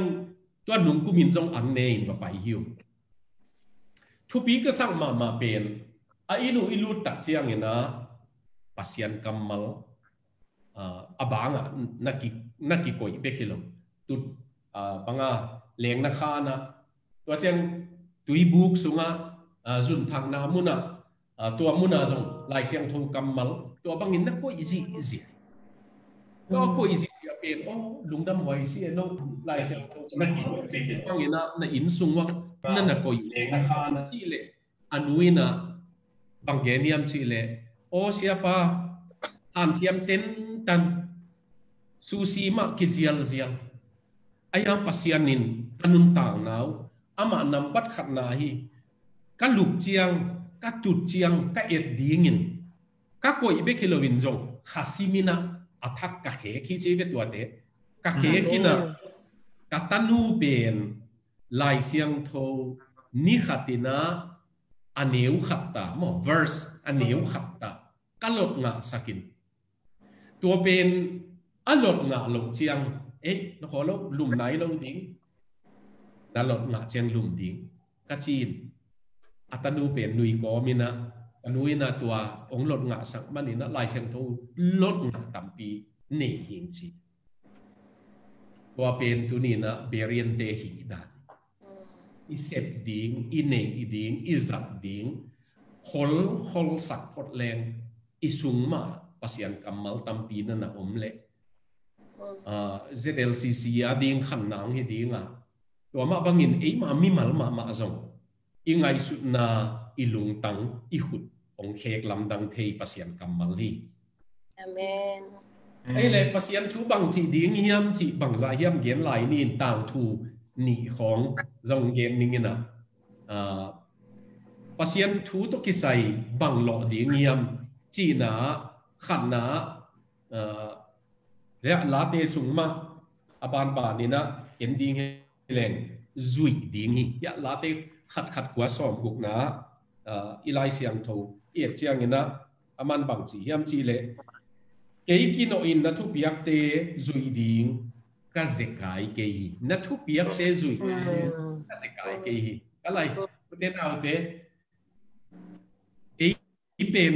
tua nung kumin zong an ne in va pai hi uh. Thupi ka sak mahmah pen, a inn uh i lut tak ciangin ah Pasian kammal, ah, a bangah na ki, na kikoih bek hi lo. Tut, ah, banga lengna khan ah, tua ciang tuibuk sungah, ah, zunthakna munah, ah, tua munah zong Lai Siangtho kammal tua bangin na koih zihziah. Tua koih zihziah pen, aw, lungdam huai si e, no Lai Siangtho na ki, bangin ah na inn sung uah na na koih leng na khan cih leh, a nu in ah bang gen hiam cih leh, aw siapa, hanciam tentan, sushi mah kizialzial. A hiang Pasian in ka nuntakna uh amah nambat khatna hi. Ka lup ciang, ka tut ciang, ka et dingin, ka koih bek hi loin zong kha simin ah a thak ka khek hi ci ve tuate. Ka khek in ah, ka tanu pen Lai Siangtho ni khat in ah a neu khat ta maw, verse a neu khat ta ka lot ngahsak in, tua pen a lot ngah loh ciang, ei, na khaw lo, lum nai lo ding, na lot ngah ciang lum ding, ka ci in, a tanu pen nui kawmin ah, ka nu in ah tua hong lot ngahsak manin ah Lai Siangtho lot ngah tampi nei hi ing ci. Tua pen tuni in ah Berean te hih dan. I sep ding, i neih ding, i zat ding, khol, kholsak phot leng, i sung mah Pasian kammal tampi na na om leh, ah, Z L C C a ding khan nang hi ding a, tua mah bangin eima mimal mahmah zong i ngaihsutna, i lungtang, i khut hong khek lamdang thei Pasian kammal hi. Amen. Ei leh Pasian thu bang cih ding hiam cih bangzah hiam gen lai ni in, tangthu nih khawng zong gen ning in ah, ah, Pasian thu tawh kisai bang lawh ding hiam cihna ah, khatna ah, ah, Late sung mah a banban in ah en ding hi leng, zuih ding hi. Late khatkhat kua sawm gukna ah, i Lai Siangtho i et ciangin ah, a man bang ci hiam cih leh, kei kinawh in na thupiakte zuih ding ka zekai kei hi. Na thupiakte zuih ding ka zekai kei hi. Ka lai, ute naute, ei pen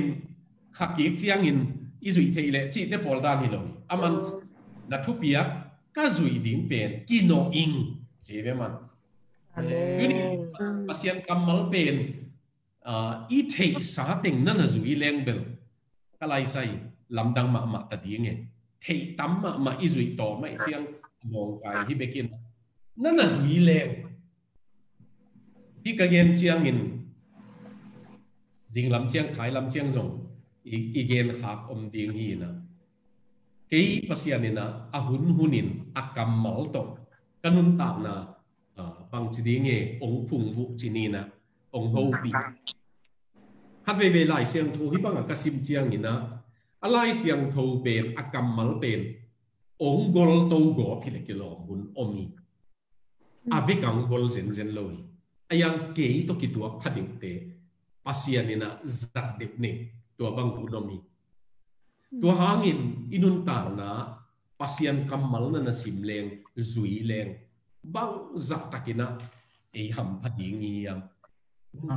kha kik ciangin i zuih theih leh cihte pawl dan hi lo hi. A man, na thupiak ka zuih ding pen kinawh ing ci ve man. Amen. Tuni Pasian kammal pen, ah, i theihsa teng na na zui leng bel, ka lai sai, lamdang mahmah ta ding e. Theih tam mahmah i zuih tawh mah i ciang a mawngkai hi bekin, na na zui leng, hih ka gen ciangin zinglam ciang, khailam ciang zong i, i gen khak om ding hi in ah, kei Pasian in ah a hun hunin a kammal tawh ka nuntakna, ah, bang ci ding e, ong phungvuh ci ni in ah, ong hopih. Khat veivei Lai Siangtho hih bangah ka sim ciangin ah, a Lai Siangtho pen, a kammal pen ong gol to gawp hi leh kilawm hun om hi. A vek a ong gol zenzen lo hi. A hiang kei tawh kituak phadeuhte Pasian in ah zat deuh nei, tua bang hun om hi. Tua hangin i nuntakna Pasian kammal na na sim leng, zui leng, bangzah takin ah ei hampha ding hiam?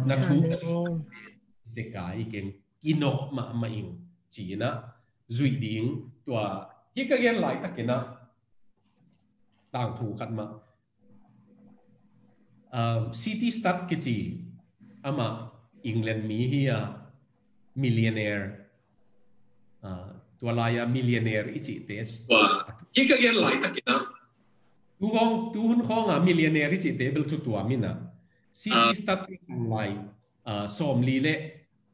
Na thu zekai keng, kinawh mahmah ing ci in ah zuih ding. Tua hih ka gen laitakin ah tangthu khat mah, ah, C T Studd kici, amah England mi hi a, millionaire, ah, tua lai-a millionaire i cihte. Tua hi ka gen laitakin ah. Tu hong, tu hun khawng a millionaire i cihte bel thu tuam in ah. C T stud te lai, ah, sawmli le,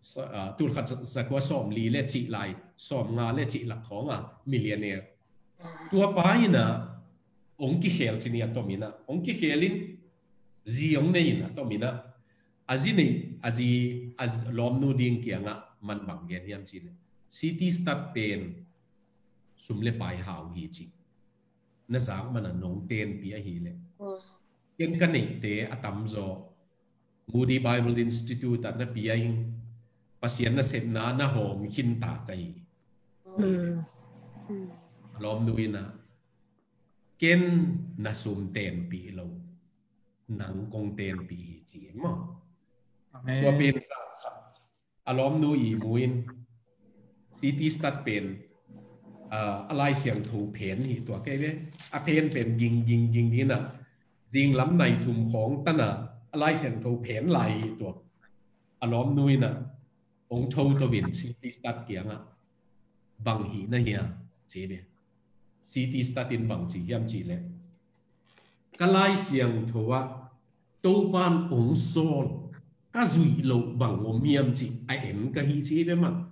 sa-, ah, tulkhat za-, zakua sawmli le cih lai, sawmnga le cih lak khawng a millionaire. Tua pa in ah, hong kikhel ci ni a tom in ah, hong kikhel in, zi hong nei in a tom in ah, a zi nei, a zi, a zi, lawmnu ding kiangah man bang gen hiam cih leh, C T stud pen sum le pai hau hi ci. Na zak man a nong tenpih ahih leh, ken ka neihte a tamzaw Moody Bible Institute ah na pia in, Pasian nasepna na hawm khin ta ka hi. Mm. A lawmnu in ah, ken na sum tenpih lo, nang kong tenpih hi ci maw. Amen. Tua pen zan khat a lawmnu ihmu in, C T stud pen, ah, a Lai Siangtho phen hi tua kei ve. A phen pen ging, ging, ging in ah, zinglam nai thum khawng tan a, a Lai Siangtho phen lai hi tua. A lawmnu in ah, hong tho to in C T stud kiangah, bang hi na hia, ci ve. C T stud in bang ci hiam cih leh, ka Lai Siangtho ah Topa'n hong sawl ka zuih loh bang om hiam cih a en ka hi ci ve man.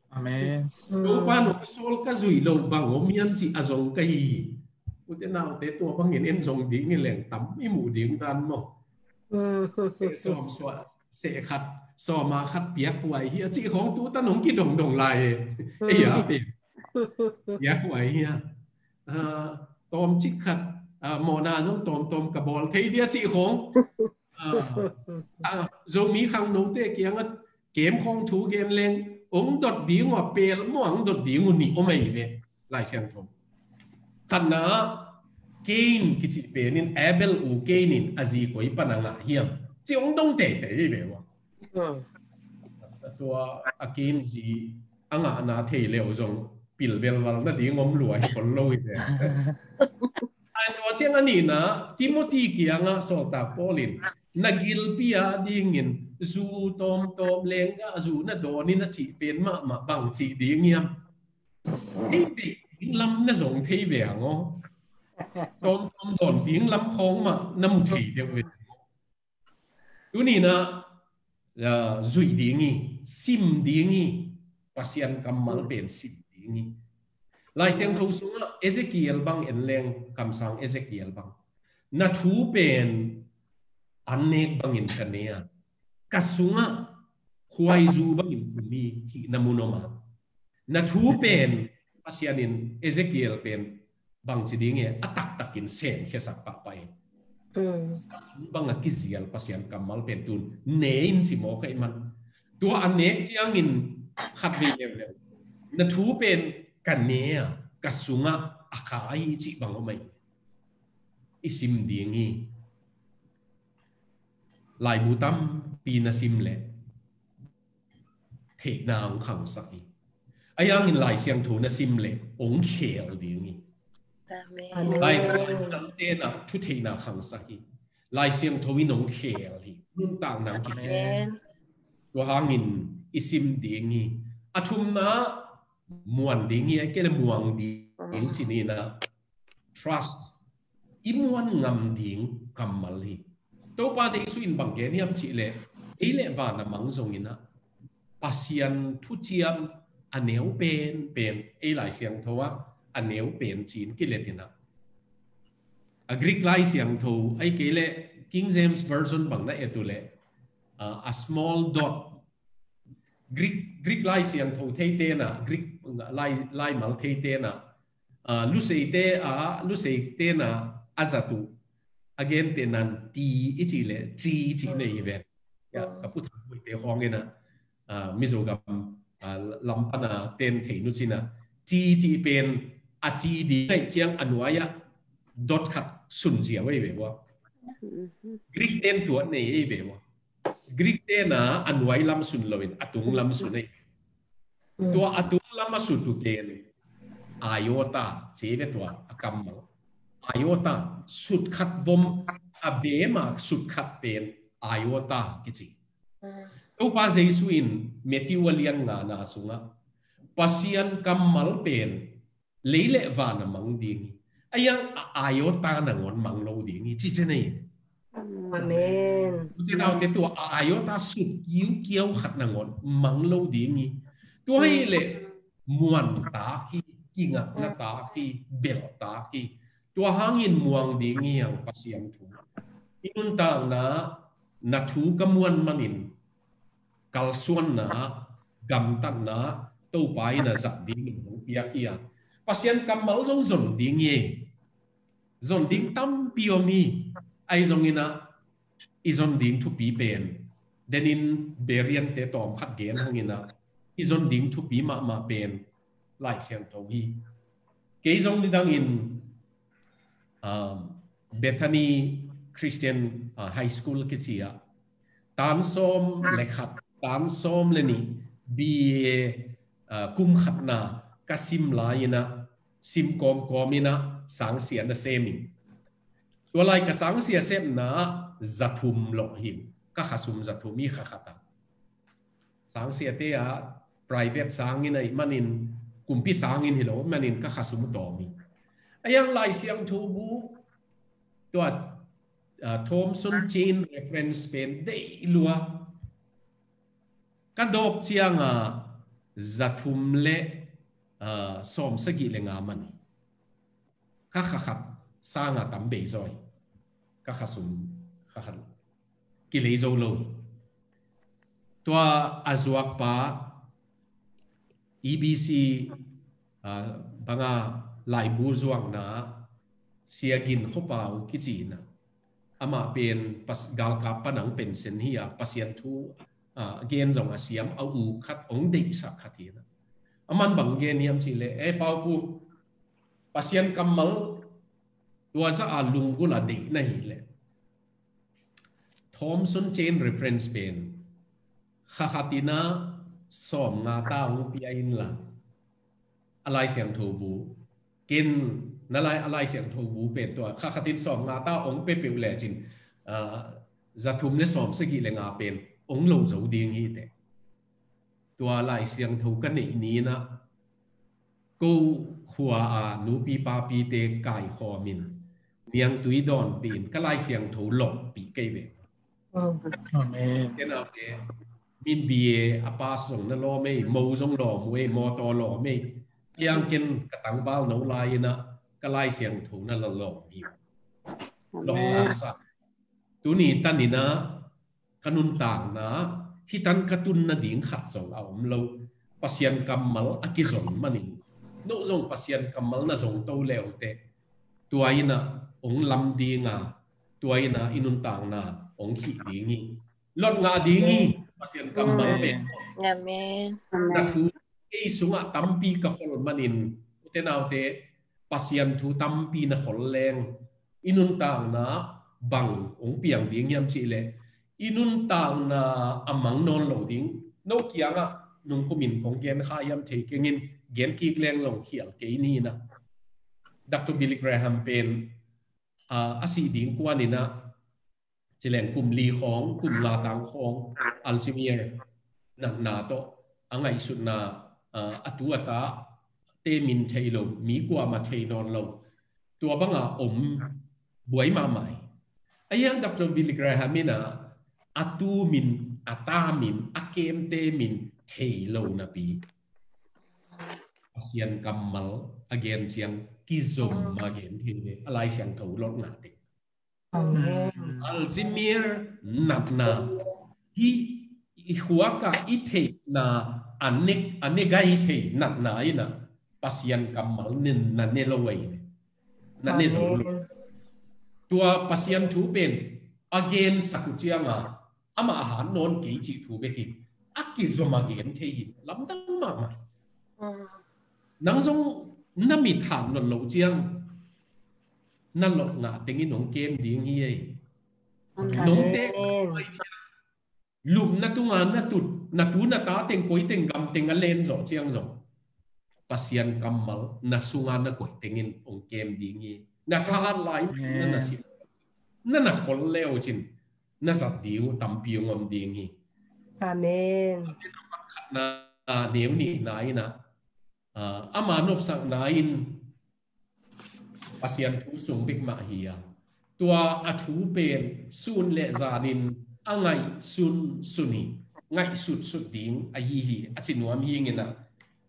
Amen. Topa'n hong sawl ka zuih loh bang om hiam cih a zong ka hi. Ute naute, tua bangin en zong ding hi leng tam i muh ding dan maw. Sawm suah seh khat, sawma khat piak huai hi a cih khawng tu tan hong kidongdong lai e. Ei a pen piak huai hi a. Ah, tawmcik khat, ah, mawhna zong tawmtawm ka bawl thei dia cih khawng. Ah, ah, Zomi khangnote kiangah kem khawng thu gen leng, hong dot ding uh a pel maw, hong dot ding uh nih om ahi ve. Lai Siangtho khatna ah Cain kici pen in, Abel u Cain in a zi koi pan a ngah hiam ci hong dong teitei hi ve ua. Tua a Cain zi a ngahna thei leu zong pil velval nading om lua hi khol lo hi ve. Ai, tua ciang a nihna, Timothy kiangah sawltak Paul in, na gilpi a dingin zu tawmtawm lenggah zu na dawn in a cih pen mahmah bang cih ding hiam? Hei, deih ding lam na zong thei ve hang aw. Tawmtawm dawn ding lam khawng mah na mu thei deuh ve. Tuni in ah, ah, zuih ding hi, sim ding hi, Pasian kammal pen sim ding hi. Lai Siangtho sungah Ezekiel bang en leng, kamsang Ezekiel bang, na thu pen an nek bangin ka ne a, ka sungah khuaizu bangin khum hi, cihna mun om a. Na thu pen, Pasian in Ezekiel pen bangci ding e, a taktakin semkhiasak pahpah hi. Bang a kizial Pasian kammal pen tun ne in ci mawk ahih man. Tua a nek ciangin khat vei leuleu, na thu pen ka ne a, ka sungah a kha hi cih bang om ahi. I sim ding hi. Laibu tampi na sim leh theihna hong khangsak hi. Ahi hangin Lai Siangtho na sim leh hong khel ding hi. Amen. Lai, Lai Siangtho na thu theihna khangsak hi. Lai Siangtho in hong khel hi. Nuntakna hong kikhel. Amen. Tua hangin i sim ding hi. A thumna muan ding hi, a kei le muang ding ci ni in ah. Trust. I muan ngam ding kammal hi. Topa Jesu in bang gen hiam cih leh, ei le van a mang zongin ah, Pasian thuciam a neu pen pen, ei Lai Siangtho ah a neu pen ci-in kilet in ah. A Greek Lai Siangtho, ahih kei leh King James Version bang na et uh leh, ah, a small dot. Greek, Greek Lai Siangtho theite in ah, Greek lai, laimal theite in ah, ah, Luseite a, Luseite in ah a zat uh, a gente in ah T i cih leh, T i cih nei hi ven. Ya, ka pu Thang Boite khawng in ah, ah, Mizogam, ah, lam pan a ten thei nu cin ah, T i cih pen a T ding ahih ciang a nuai ah dot khat sun ziau ahi ve ua. Greek ten tua nei ahi ve ua. Greek ten ah a nuai lam sun loin a tung lam sun ahi. Tua a tung lam a sut uh pen iota, ci ve tua a kammal. Iota, sut khat vom, a bem a sut khat pen iota kici. Topa Jesu in Matthew a lian ngana sungah Pasian kammal pen lei le van a mang ding hi. A yang a iota nangawn mang lo ding hi ci ci nei. Amen. Ute naute, tua a iota sut kiukiau khat nangawn mang lo ding hi. Tua hi le muan tak hi, kingakna tak hi, bel tak hi. Tua hangin muang ding hi hang Pasian thu. I nuntakna na thu ka muan manin kalsuanna, gamtatna Topa in a zat dingin hong piak hi a, Pasian kammal zong zon ding hi. Zon ding tampi om hi. Ahi zongin a, i zon ding thupi pen, denin Berean te tawm khat gen hangin a, i zon ding thupi mahmah pen Lai Siangtho hi. Kei zong nidangin, um, Bethany Christian, uh, High School kici ah tan sawm le khat, tan sawm le nih, B A, uh, kum khatna ka sim lai-in a, sim kawmkawm in a, sangsia na sem ing. Tua lai ka sangsia sepna ah za thum lawh hi. Ka khasum za thum hi, kha khat ah. Sangsiate ah private sangin ahih manin, kumpi sangin hi lo manin ka khasum tawm hi. A yang Lai Siangtho bu tua, ah, Thompson Chain Reference pen deih lua. Ka dawp ciang a za thum le, ah, sawm sagih le nga man hi. Ka kha khat sang a tam bei zaw hi. Ka khasum kha khat kilei zo lo hi. Tua a zuakpa E B C, ah, banga laibu zuakna Sia Gin Khaw Pau kici in a, amah pen pas-, galkap pan hong pension hi a, Pasian thu, ah, gen zong a siam a u khat hong deihsak khat hi in a. Aman bang gen hiam cih leh, "Eh, Pau Pu, Pasian kammal tua zah a lunggulh a deih na hih leh Thompson Chain Reference pen kha khat in a sawm nga ta hong pia inla, a Lai Siangtho bu, ken na lai, a Lai Siangtho bu pen tua kha khat in sawm nga ta hong pia peuh lecin, ah, za thum le sawm sagih le nga pen hong lo zo ding hi teh." Tua Lai Siangtho ka neih ni in a, ko khua a nupi papite kaikhawm in, niangtui dawnpih in, ka Lai Siangtho lawhpih kei ve. Amen. Ken a te, min B A a pass zong na lawm ei, mo zong lawm uh ei, mawtaw lawm ei. Hiang ken ka tangval no lai in a, ka Lai Siangtho na lawm hi. Lawh laksa. Tuni tan in a, ka nuntakna, hih tan ka tun nading khat zong a om lo. Pasian kammal a kizon manin, no zong Pasian kammal na zong to le uh teh, tua in a hong lam ding a, tua in a i nuntakna hong khih ding hi. Lot ngah ding hi, Pasian kammal pen. Amen. Na thu ei sungah tampi ka khol manin, ute naute, Pasian thu tampi na khol leng, i nuntakna bang hong piang ding hiam cih leh, i nuntakna a mang nawn lo ding. No kiangah nungkumin kong gen kha hiam thei keng in, gen kik leng zong khial kei ni in a. Doctor Billy Graham pen, ah, a sih ding kuan in a, ci leng kum li khawng, kum nga tang khawng, Alzheimer natna tawh a ngaihsutna, ah, a tu a ta te min thei lo, mi kuamah thei nawn lo, tua banga om buai mahmah hi. A hiang Doctor Billy Graham in a, a tu min, a ta min, a kemte min thei lo napi, Pasian kammal a gen ciang kizom a gen thei ve, a Lai Siangtho lot ngah teh. Amen. Alzheimer natna hi, i khuak a i theihna a ne, a ne gai thei natna in a, Pasian kammal nen na ne lo ei ve. Na ne zo lo. Tua Pasian thu pen a gensak uh ciang a, amah a hat nawn kei cih thu bek hi. A kizom a gen thei hi, lamdang mahmah. Nang zong na mit hat nawn lo ciang, na lot ngah tengin hong kem ding hi ei. Nong te lupna tunga na tut, na tu na ta teng koi teng gam teng a len zawh ciang zong, Pasian kammal na sunga na koih tengin hong kem ding hi. Na thahat lai na na si, na na khol le uh cin, na zat ding uh tampi hong om ding hi. Amen. Khatna, neu nihna in ah, ah, ama nopsakna in Pasian thu sung bek mah hi a, tua a thu pen sun le zanin a ngaihsun sun hi, ngaihsutsut ding ahi hi, a ci nuam hi ing in ah,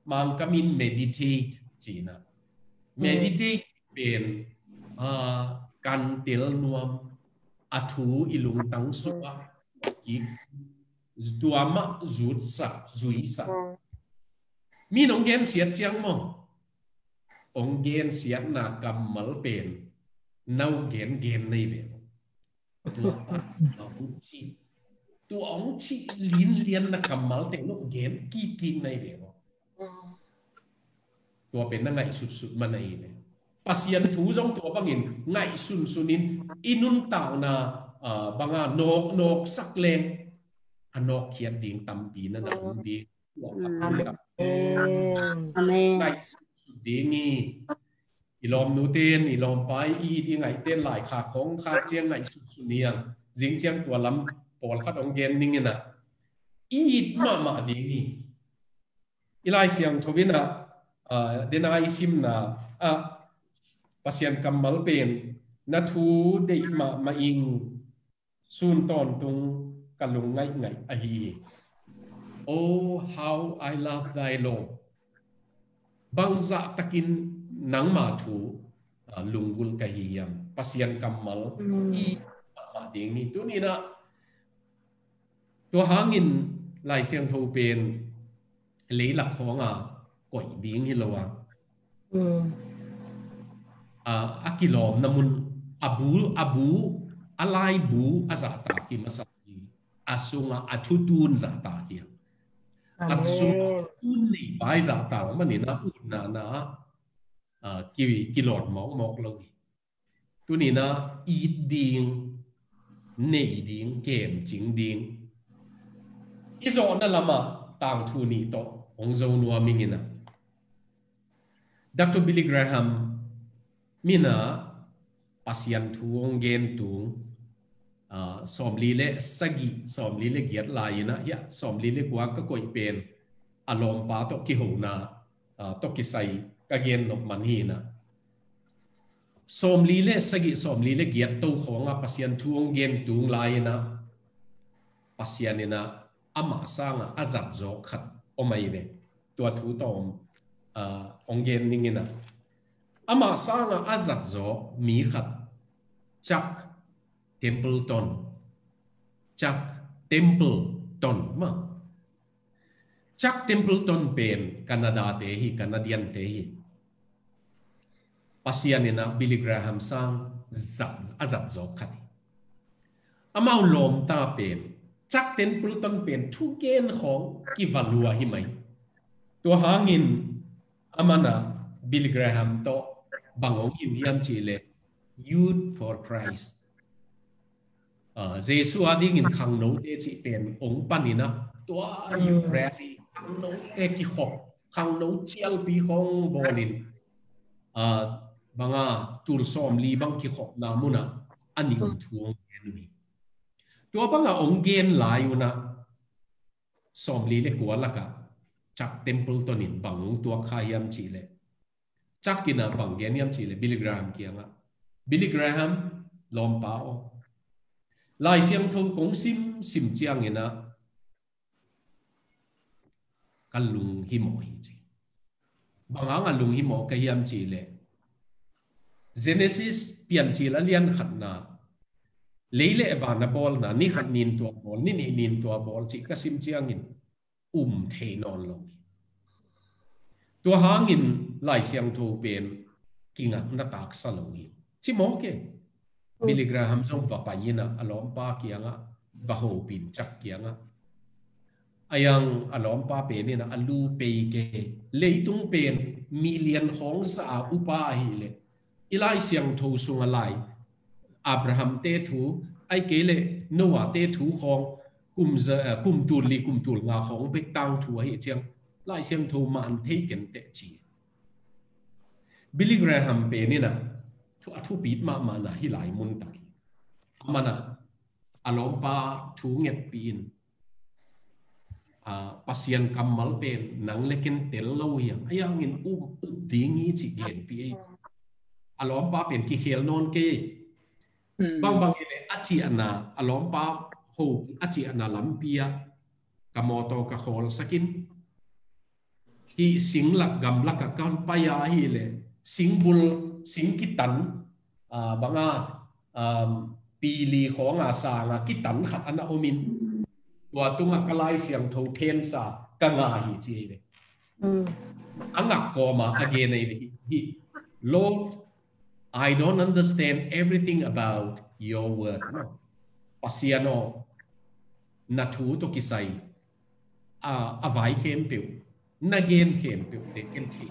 Mangkam in meditate ci in ah. Meditate pen, ah, kantel nuam, a thu i lungtang sungah kik, tua mah zutsak, zuisak. Mi nong gensiat ciang maw, hong gensiatna kammal pen na uh gengen na hi ve maw. Tua pa, tua hong cih, tua hong cih linlianna kammalte na uh gen kikkik na hi ve maw. Tua pen na ngaihsutsut man ahi ve. Pasian thu zong tua bangin ngaihsunsun in i nuntakna, ah, banga nawk, nawksak leng a nawkkhiat ding tampi na na om ding. Tua khat. Amen. Amen. Ngaihsutsut ding hi. I lawmnute in, i lawmpa i it i ngaihte in laikhak khawng khak ciang ngaihsutsut ni ang. Zing ciang tua lam pawlkhat hong gen ning in ah, i it mahmah ding hi. I Lai Siangtho in ah, ah, dena i simna ah, Pasian kammal pen, na thu deih mahmah ing, sun tawntung ka lung ngaihngaih ahi hi. Oh, how I love thy law. Bangzah takin nangma thu, ah, lunggulh ka hi hiam. Pasian kammal i mahmah ding hi. Tuni in ah, tua hangin Lai Siangtho pen leilak khawng a koih ding hi lo a, a, a kilawmna mun, a bu, a bu, a laibu a zahtak hi masa hi. A sungah a thutun zahtak hi. A sungah a thutun neipa i zahtak manin a utna na, a, ki, kilawm mawkmawk lo hi. Tuni in ah it ding, nei ding, kemcing ding. I zawhna lamah tangthu nih tawh hong zo nuam ing in ah, Doctor Billy Graham min ah Pasian thu hong gen tung, ah, sawmli le sagih, sawmli le giat lai in ah, hiah sawmli le kua ka koih pen a lawmpa tawh kihona, ah, tawh kisai ka gen nop man hi in ah, sawmli le sagih, sawmli le giat to khawngah Pasian thu hong gen tung lai in ah, Pasian in ah amah sangah a zat zawk khat om ahi ve. Tua thu tawm, ah, hong gen ning in ah, amah sangah a zat zawk mi khat, Chuck Templeton. Chuck Templeton mah. Chuck Templeton pen Canada te hi, Canadian te hi. Pasian in ah Billy Graham sang zat, a zat zawk khat hi. Amau lawmta pen, Chuck Templeton pen thugen khawng kivalua hi mai. Tua hangin aman ah Billy Graham tawh bang hong hilh hiam cih leh Youth for Christ. Ah, Jesu a dingin khangnote cih pen hong pan in ah, tua youth rally, khangnote kikhop, khangno cialpi khawng bawlin, ah, banga tul sawmli bang kikhopna munah a nih um thu hong gen uh hi. Tua banga hong gen lai un ah, sawmli le kua lakah Chuck Templeton in bang hong tuak kha hiam cih leh, Chuck in ah bang gen hiam cih leh Billy Graham kiangah, Billy Graham, lawmpa aw, Lai Siangtho kong sim sim ciangin ah ka lunghimawh hi ci. Bang hangah lunghimawh ka hiam cih leh, Genesis Piancil a lian khatna, lei le van a bawlna, ni khat nin tua bawl, ni nih nin tua bawl cih ka sim ciangin um thei nawn lo hi. Tua hangin Lai Siangtho pen kingakna taksa lo hi. Ci mawk e. Billy Graham zong va pai in ah a lawmpa kiangah va hopih in, Chuck kiangah. A yang a lawmpa pen in ah a lu pei kei, leitung pen million khawng za a upa ahih leh, i Lai Siangtho sungah lai, Abraham te thu, ahih kei leh Noah te thu khawng, kum za, eh, kum tul li, kum tul nga khawng bek tangthu ahih ciang, Lai Siangtho man thei kenteh ci. Billy Graham pen in ah, thu, a thupit mahmahna hi lai mun tak hi. Aman ah a lawmpa thu ngetpih in, ah, Pasian kammal pen nang le ken tel lo hiam, a yangin um, um ding hi ci genpi ei. A lawmpa pen kikhel nawn kei. Bangbang hi le a ciahna, a lawmpa ho a ciahna lampi ah ka mawtaw ka khawlsakin, hih singlak gamlakah ka pai a hi le singbul, sing kitan, ah, banga, um, pili khawnga sanga kitan khat ana omin, tua tungah ka Lai Siangtho phensa ka ngah hi ci ei ve. A ngak kawma a gen ei ve hi, hi. Lord, I don't understand everything about your word. No. Pasian aw, na thu tawh kisai a, a vai khempeuh, na gen khempeuh te ken thei.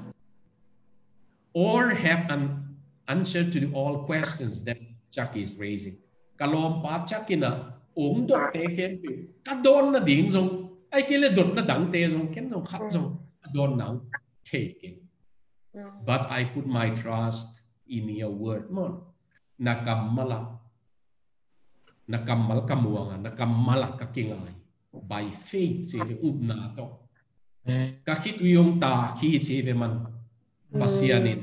Or have an answer to the all questions that Chuck is raising. Ka lawmpa Chuck in a ong dawkte khempeuh ka dawn nading zong, ai kei le dotna dangte zong ken nong khat zong a dawn nang thei keng. But I put my trust in your word. Maw, na kammal ah, na kammal ka muang a, na kammal ah ka kingai. By faith ci ve, upna tawh. Ka khitui hong tak hi ci ve man. Pasian in,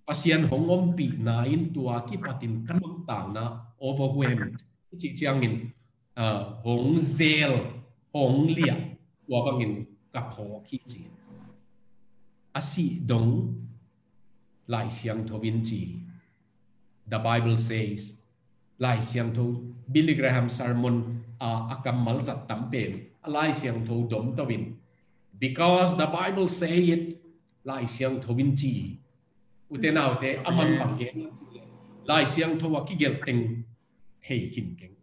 Pasian hong ompihna in tua kipatin ka nuntakna overwhelmed, ci ciangin, ah, hong zel, hong liah, tua bangin ka phawk hi ci. A sih dong Lai Siangtho in ci. The Bible says, Lai Siangtho, Billy Graham sermon a, a kammal zat tam pen a Lai Siangtho dom to in, because the Bible say it, Lai Siangtho in ci. Ute naute, a man bang gen, Lai Siangtho a kigelh teng thei khin keng.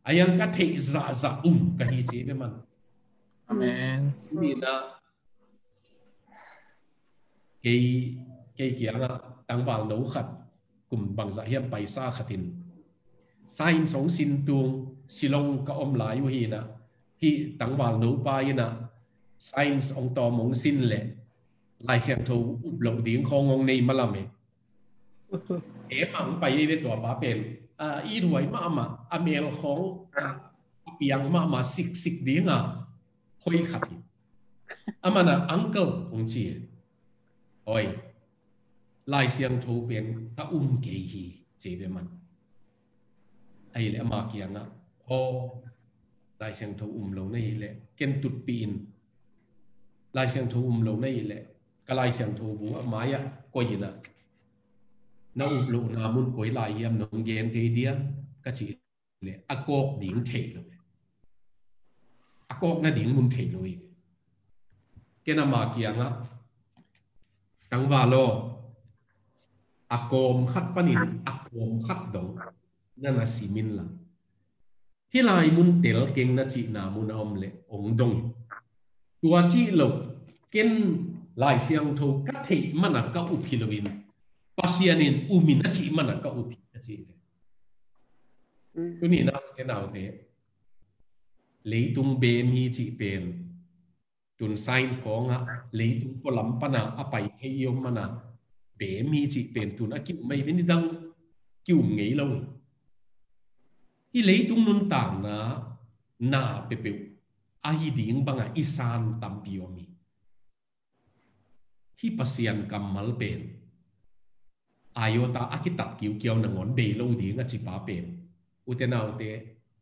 A yang ka theih zahzah um ka hi ci ve man. Amen. Ni na, kei, kei kiangah tangvalno khat, kum bangzah hiam paisa khat in, science hong sin tung Shillong ka om lai uh hi na, hih tangvalno pa in a, science hong tawm hong sin le Lai Siangtho up loh ding khawng hong nei malam e. E mang pai ei ve tua pa pen, ah, i ruai mahmah, a mel khawng, ah, a piang mahmah, siksik dinga hoi khat hi. A man a, uncle, hong ci e. Oi, Lai Siangtho pen ka um kei hi, ci ve man. Ahi le ama kiangah, aw, Lai Siangtho um lo na hi le ken tutpih in. Lai Siangtho um lo na hi le ka Lai Siangtho bu a mai-ah koi in a, na up lohna mun koi lai hiam nong gen thei diam, ka ci le a kawk ding thei lo. A kawk nading mun thei lo hi. Ken ama kiangah, tangval aw, a kawm khat panin a kawm khat dong na na sim inla, hih lai mun tel keng na cihna mun a om le hong dong in. Tua cih lo, ken Lai Siangtho ka theih man a ka up hi loin, Pasian in um in a cih man a ka up hi, ka ci ve. Tuni na, ute naute, leitung beem hi cih pen, tun science khawngah leitung pualam pana a pai thei i om mana, beem hi cih pen tun a ki-um ahi ve, nidang ki-um ngei lo hi. Hih leitung nuntakna na peuhpeuh ahi ding bangah i san tampi om hi. Hih Pasian kammal pen iota a kitat kiukiau nangawn bei lo ding a cipa pen, ute naute,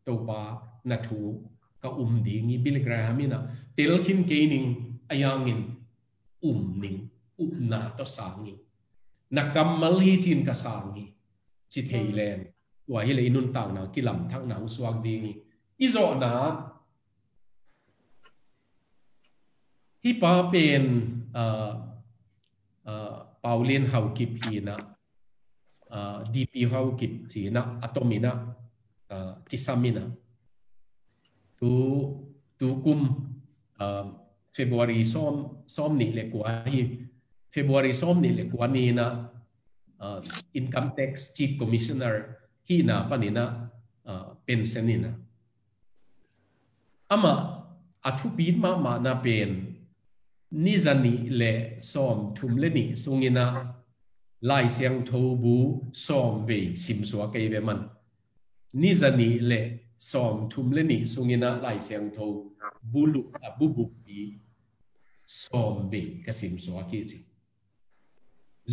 Topa na thu ka um ding hi. Billy Graham in a, tel khin kei ning, a yangin um ning, upna tawh sang hi. Na kammal hi cin ka sang hi, ci thei len, tua hi le i nuntakna kilamthakna hong suak ding hi. I zawhna, hih pa pen, ah, ah, Paulian Haokip hi na, ah, D P Haokip ci na, a tom in a, ah, kisam in a. Tu, tu kum, ah, February sawm, sawm nih le kua hi, February sawm nih le kua ni na, ah, Income Tax Chief Commissioner hihna panin a, ah, pension in a. Amah a thupit mahmahna pen, ni zanih le sawmthum le nih sungin a Lai Siangtho bu sawm vei simsuak kei ve man. Ni zanih le sawm thum le nih sungin ah Lai Siangtho bulu a bubukpi sawm vei ka simsuak hi ci.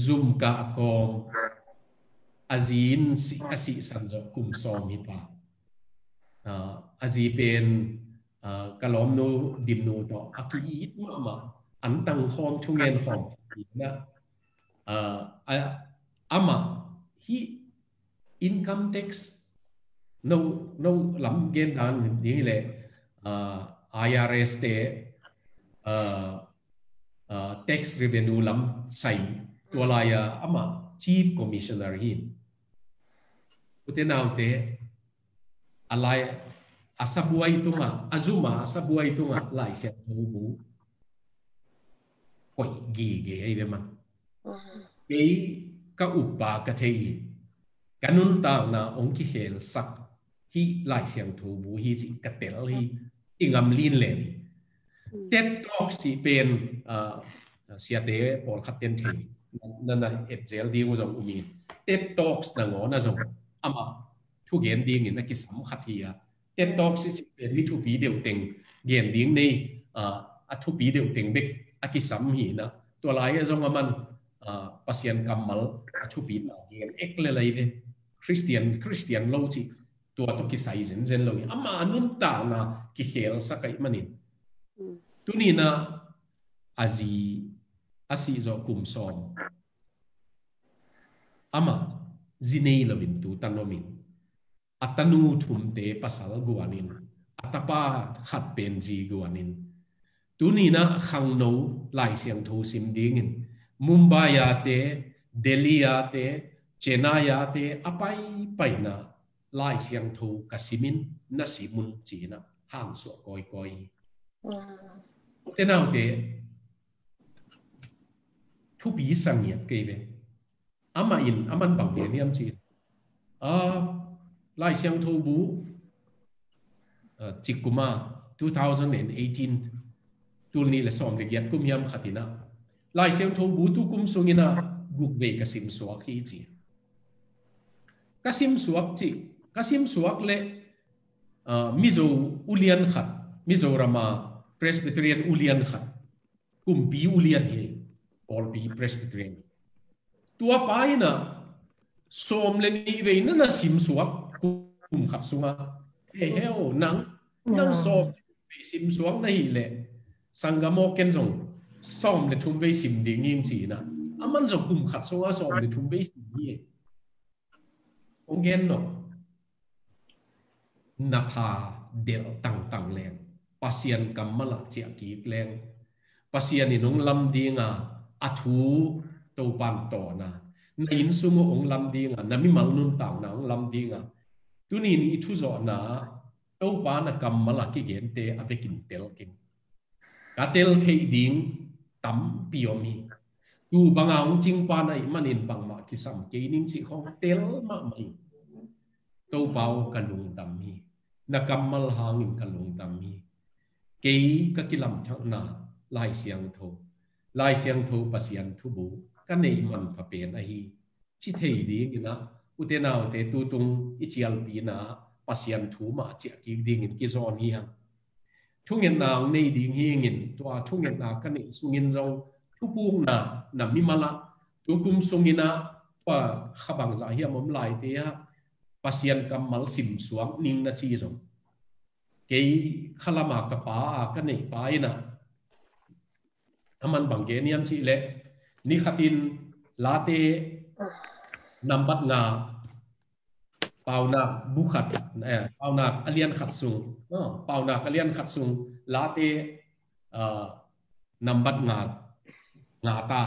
Zumkah kawm a zi in si a sihsan zawh kum sawm hi ta. Ah, a zi pen, ah, ka lawmnu Dimnu tawh a ki-it mahmah, an tang khawm thungen khawm hi na. Ah, a, amah hi income tax no, no lam gen dan ding hi leh, ah, I R S te, ah, ah, tax revenue lam sai tua lai-a amah Chief Commissioner hi. U te nau te, a lai a sabuai tungah, a zuma a sabuai tungah Lai Siangtho bu koih gige hi ve man. Kei ka uppa ka thei hi. Ka nuntakna hong kikhelsak hi Lai Siangtho bu hi ci ka tel hi. I ngam lin len hi. TED Talks ci pen, ah, siate pawlkhat ten thei na, na et zel ding uh zong um hi. TED Talks nangawn ah zong amah thugen dingin a kisam khat hi a. TED Talks ci pen mi thupi deuh teng gen ding nei, ah, a thupi deuh teng bek a kisam hi na. Tua lai-ah zong a man, ah, Pasian kammal a thupina gen ek le lai ve. Christian, Christian lo ci tua tawh kisai zenzen lo hi. Amah a nuntakna kikhelsak ahih manin. Tuni-in ah a zi a sih zawh kum sawm. Amah zi nei loin tu tan omin. A tanu thumte pasal guanin. A tapa khat pen zi guanin. Tuni-in ah khangno Lai Siangtho sim dingin Mumbai-a te, Delhi-a te, Chennai-a te a paipaina Lai Siangtho ka simin na sim un ci-in ah hangsuah kawikawi hi. Te naute, thupi sa ngiat kei ve. Amah in, a man bang gen hiam ci. Ah, Lai Siangtho bu, ah, cikkuma two thousand and eighteen, tul nih le sawm le giat kum hiam khat in ah Lai Siangtho bu tu kum sungin ah guk vei ka simsuak hi ci. Ka simsuak ci, ka simsuak le, ah, Mizo ulian khat, Mizoram a Presbyterian ulian khat, kumpi ulian hi, pawlpi Presbyterian. Tua pa in ah sawm le nih vei na na simsuak kum khat sungah. He he aw, nang, nang sawm le nih vei simsuak na hih leh sanggam aw, ken zong sawm le thum vei sim ding hi ing ci-in ah. A man zong kum khat sungah sawm le thum vei sim hi. Hong gen nawh. Na pha delh tangtang leng, Pasian kammal ah ciah kik leng, Pasian in hong lam ding a, a thu Topa'n tawn a, na inn sung uh hong lam ding a, na mimal nuntakna hong lam ding a, tuni-in i thuzawhna ah Topa na kammal a kigente a vekin tel keng. Ka tel theih ding tampi om hi. Tu banga hong cingpa na hih manin bangmah kisam kei ning cih khawng tel mahmah hi. Topa aw, ka lungdam hi. Na kammal hangin ka lungdam hi. Kei ka kilamthakna Lai Siangtho, Lai Siangtho Pasian thubu ka neih manpha pen ahi, ci thei dingin ah, ute naute, tutung i cialpina ah Pasian thu mah ciah kik dingin kizawn hi hang. Thungetna hong nei ding hi ing in, tua thungetna ka neih sungin zong thupukna na mimal ah, tu kum sungin ah tua kha bangzah hiam om laite ah Pasian kammal simsuak ning na ci zong, kei khalam a ka pa a ka neih pa in ah, a man bang gen hiam cih leh, ni khatin Late nambat nga, Paunak bu khat, eh, Paunak a lian khat sung, oh, Paunak a lian khat sung Late, ah, nambat nga, nga ta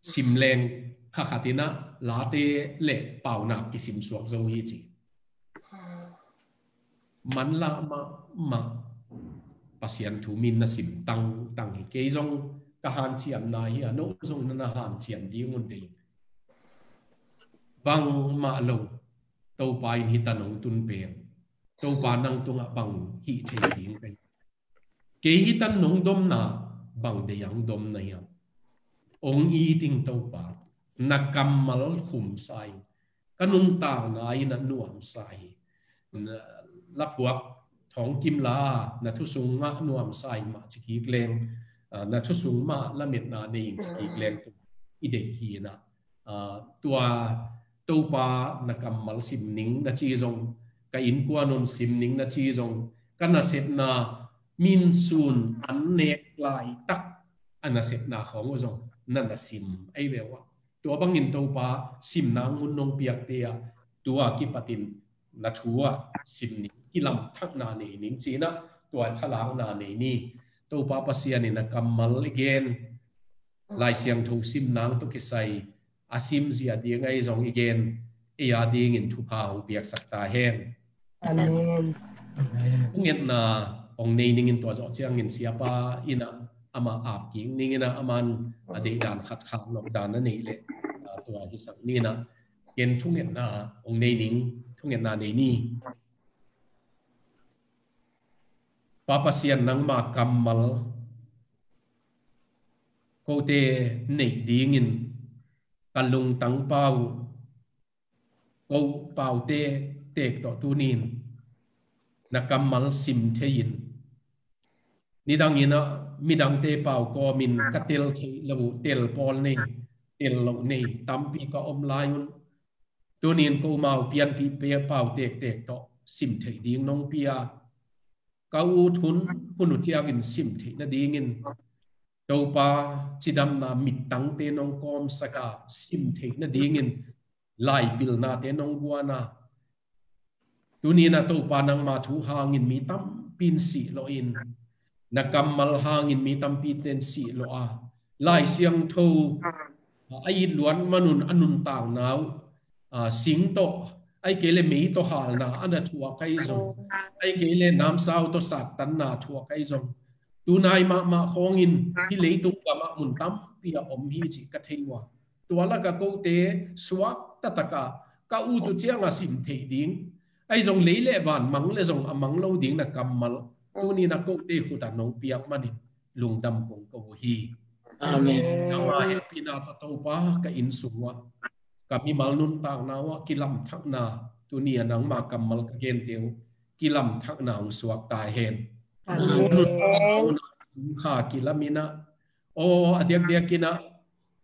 sim leng, kha khat in ah Late le Paunak kisimsuak zo hi ci. Manlah mahmah, Pasian thu min na sim tangtang hi. Kei zong ka hanciamna hi a, no zong na na hanciam ding un dei. Bangmah lo, Topa in hih tan hong tun pen, Topa nang tungah bang hih thei ding pen. Kei hih tan nong domna bang dei ang domna hiam? Ong it ing Topa, na kammal khumsa ing, ka nuntakna in a nuamsa hi. Na, laphuak thawng kim la, na thu sungah nuamsa in mah ci kik leng, ah, na thu sung mah lametna nei in ci kik leng tu i deih hi inah, ah, tua Topa na kammal sim ning na ci zong, ka innkuan un sim ning na ci zong, ka nasepna min sun an nek laitak a nasepna khawng uh zong na na sim ei ve uh ah. Tua bangin Topa simna hun nong piakte ah tua kipatin na thu ah sim ning, kilamthakna nei ning ci inah tua thalakna nei ni. Topa Pasian in a kammal i gen, Lai Siangtho sim nang tawh kisai a simzia ding ahi zong i gen, ei a dingin thupha hong piaksak ta hen. Amen. Thungetna hong nei ningin tua zawh ciangin siapa inah amah ap kik ning inah aman a deihdan khat khak loh dan a neih leh, ah, tua hisak ni inah ken thungetna hong nei ning, thungetna nei ni. Pa Pasian nangma kammal kote neih dingin ka lungtang pau, ko paute tek tawh tunin na kammal sim thei in, nidang inah midangte pau kawmin ka tel theih loh uh, tel pawl nei, tel loh nei tampi ka om lai un. Tunin ko mau pianpih pia pau tektek tawh sim theih ding nong pia, ka ut hun hun uh ciangin sim theih nadingin, Topa cidamna mittangte nong kawmsak a sim theih nadingin laipilnate nong guan a, tunin a Topa nangma thu hangin mi tampi in sih lawh in, na kammal hangin mi tampi ten sih lawh a, Lai Siangtho a it luat manun a nuntakna uh, a, sing tawh, ahih kei leh mei tawh halna a na thuak ahi zong, ahih kei leh namsau tawh sattanna a thuak ahi zong, tunai mahmah khawngin hih leitung gamah mun tampi a om hi cih ka thei uh a, tua lakah kote suak taktak a ka ut uh ciang a sim theih ding, ahi zong lei le van mang le zong a mang lo ding na kammal tunin a kote khut a nong piak manin lungdam kong ko uh hi. Amen. Nangma hehpihna tawh Topa ka inn sung uah, ka mimal nuntakna uah kilamthakna, tuni a nangma kammal ka gente uh kilamthakna hong suak ta hen. Amen. Nuntakna uh na sung kha kilam inah, aw, a diakdiak inah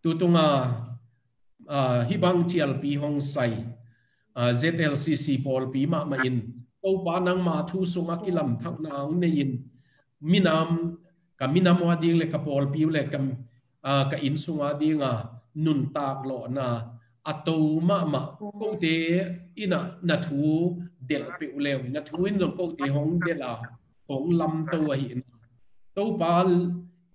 tutunga, ah, hih bang cialpi hong sai, ah, Z L C C pawlpi mahmah in Topa nangma thu sungah kilamthakna hong nei in, minam, ka minam uh a ding le ka pawlpi uh le ka, ah, ka inn sung a dinga nuntak lawhna a to mahmah kote inah na thu delh peuh le uh, na thu in zong kote hong delh a hong lamto ahi inah, Topa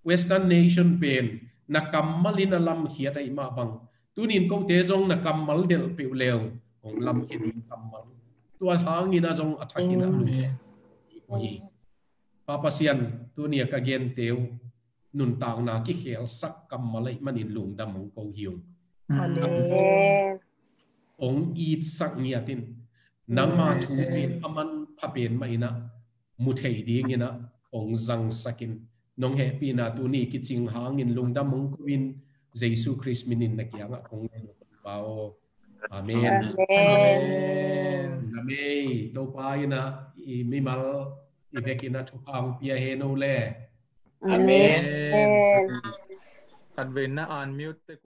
Western nation pen na kammal in a lamkhiat ahih mah bang, tunin kote zong na kammal delh peuh le uh hong lamkhia ding kammal, tua hangin a zong a thakin a lung hi. Pa Pasian, tuni a ka gente uh nuntakna kikhelsak kammal ahih manin lungdam hong ko hi ung. Amen. Hong itsak ngiat in, nangma thu in a manpha pen mah inah mu thei ding inah hong zangsak in, nong hehpihna tuni kicing hangin lungdam hong ko in, Jesu Khrist min in na kiangah kong ngen uh Topa aw. Amen. Amen. Amen. Topa inah i mimal i bek inah thupha hong pia hen o le. Amen. Amen. Khatvei na unmute te.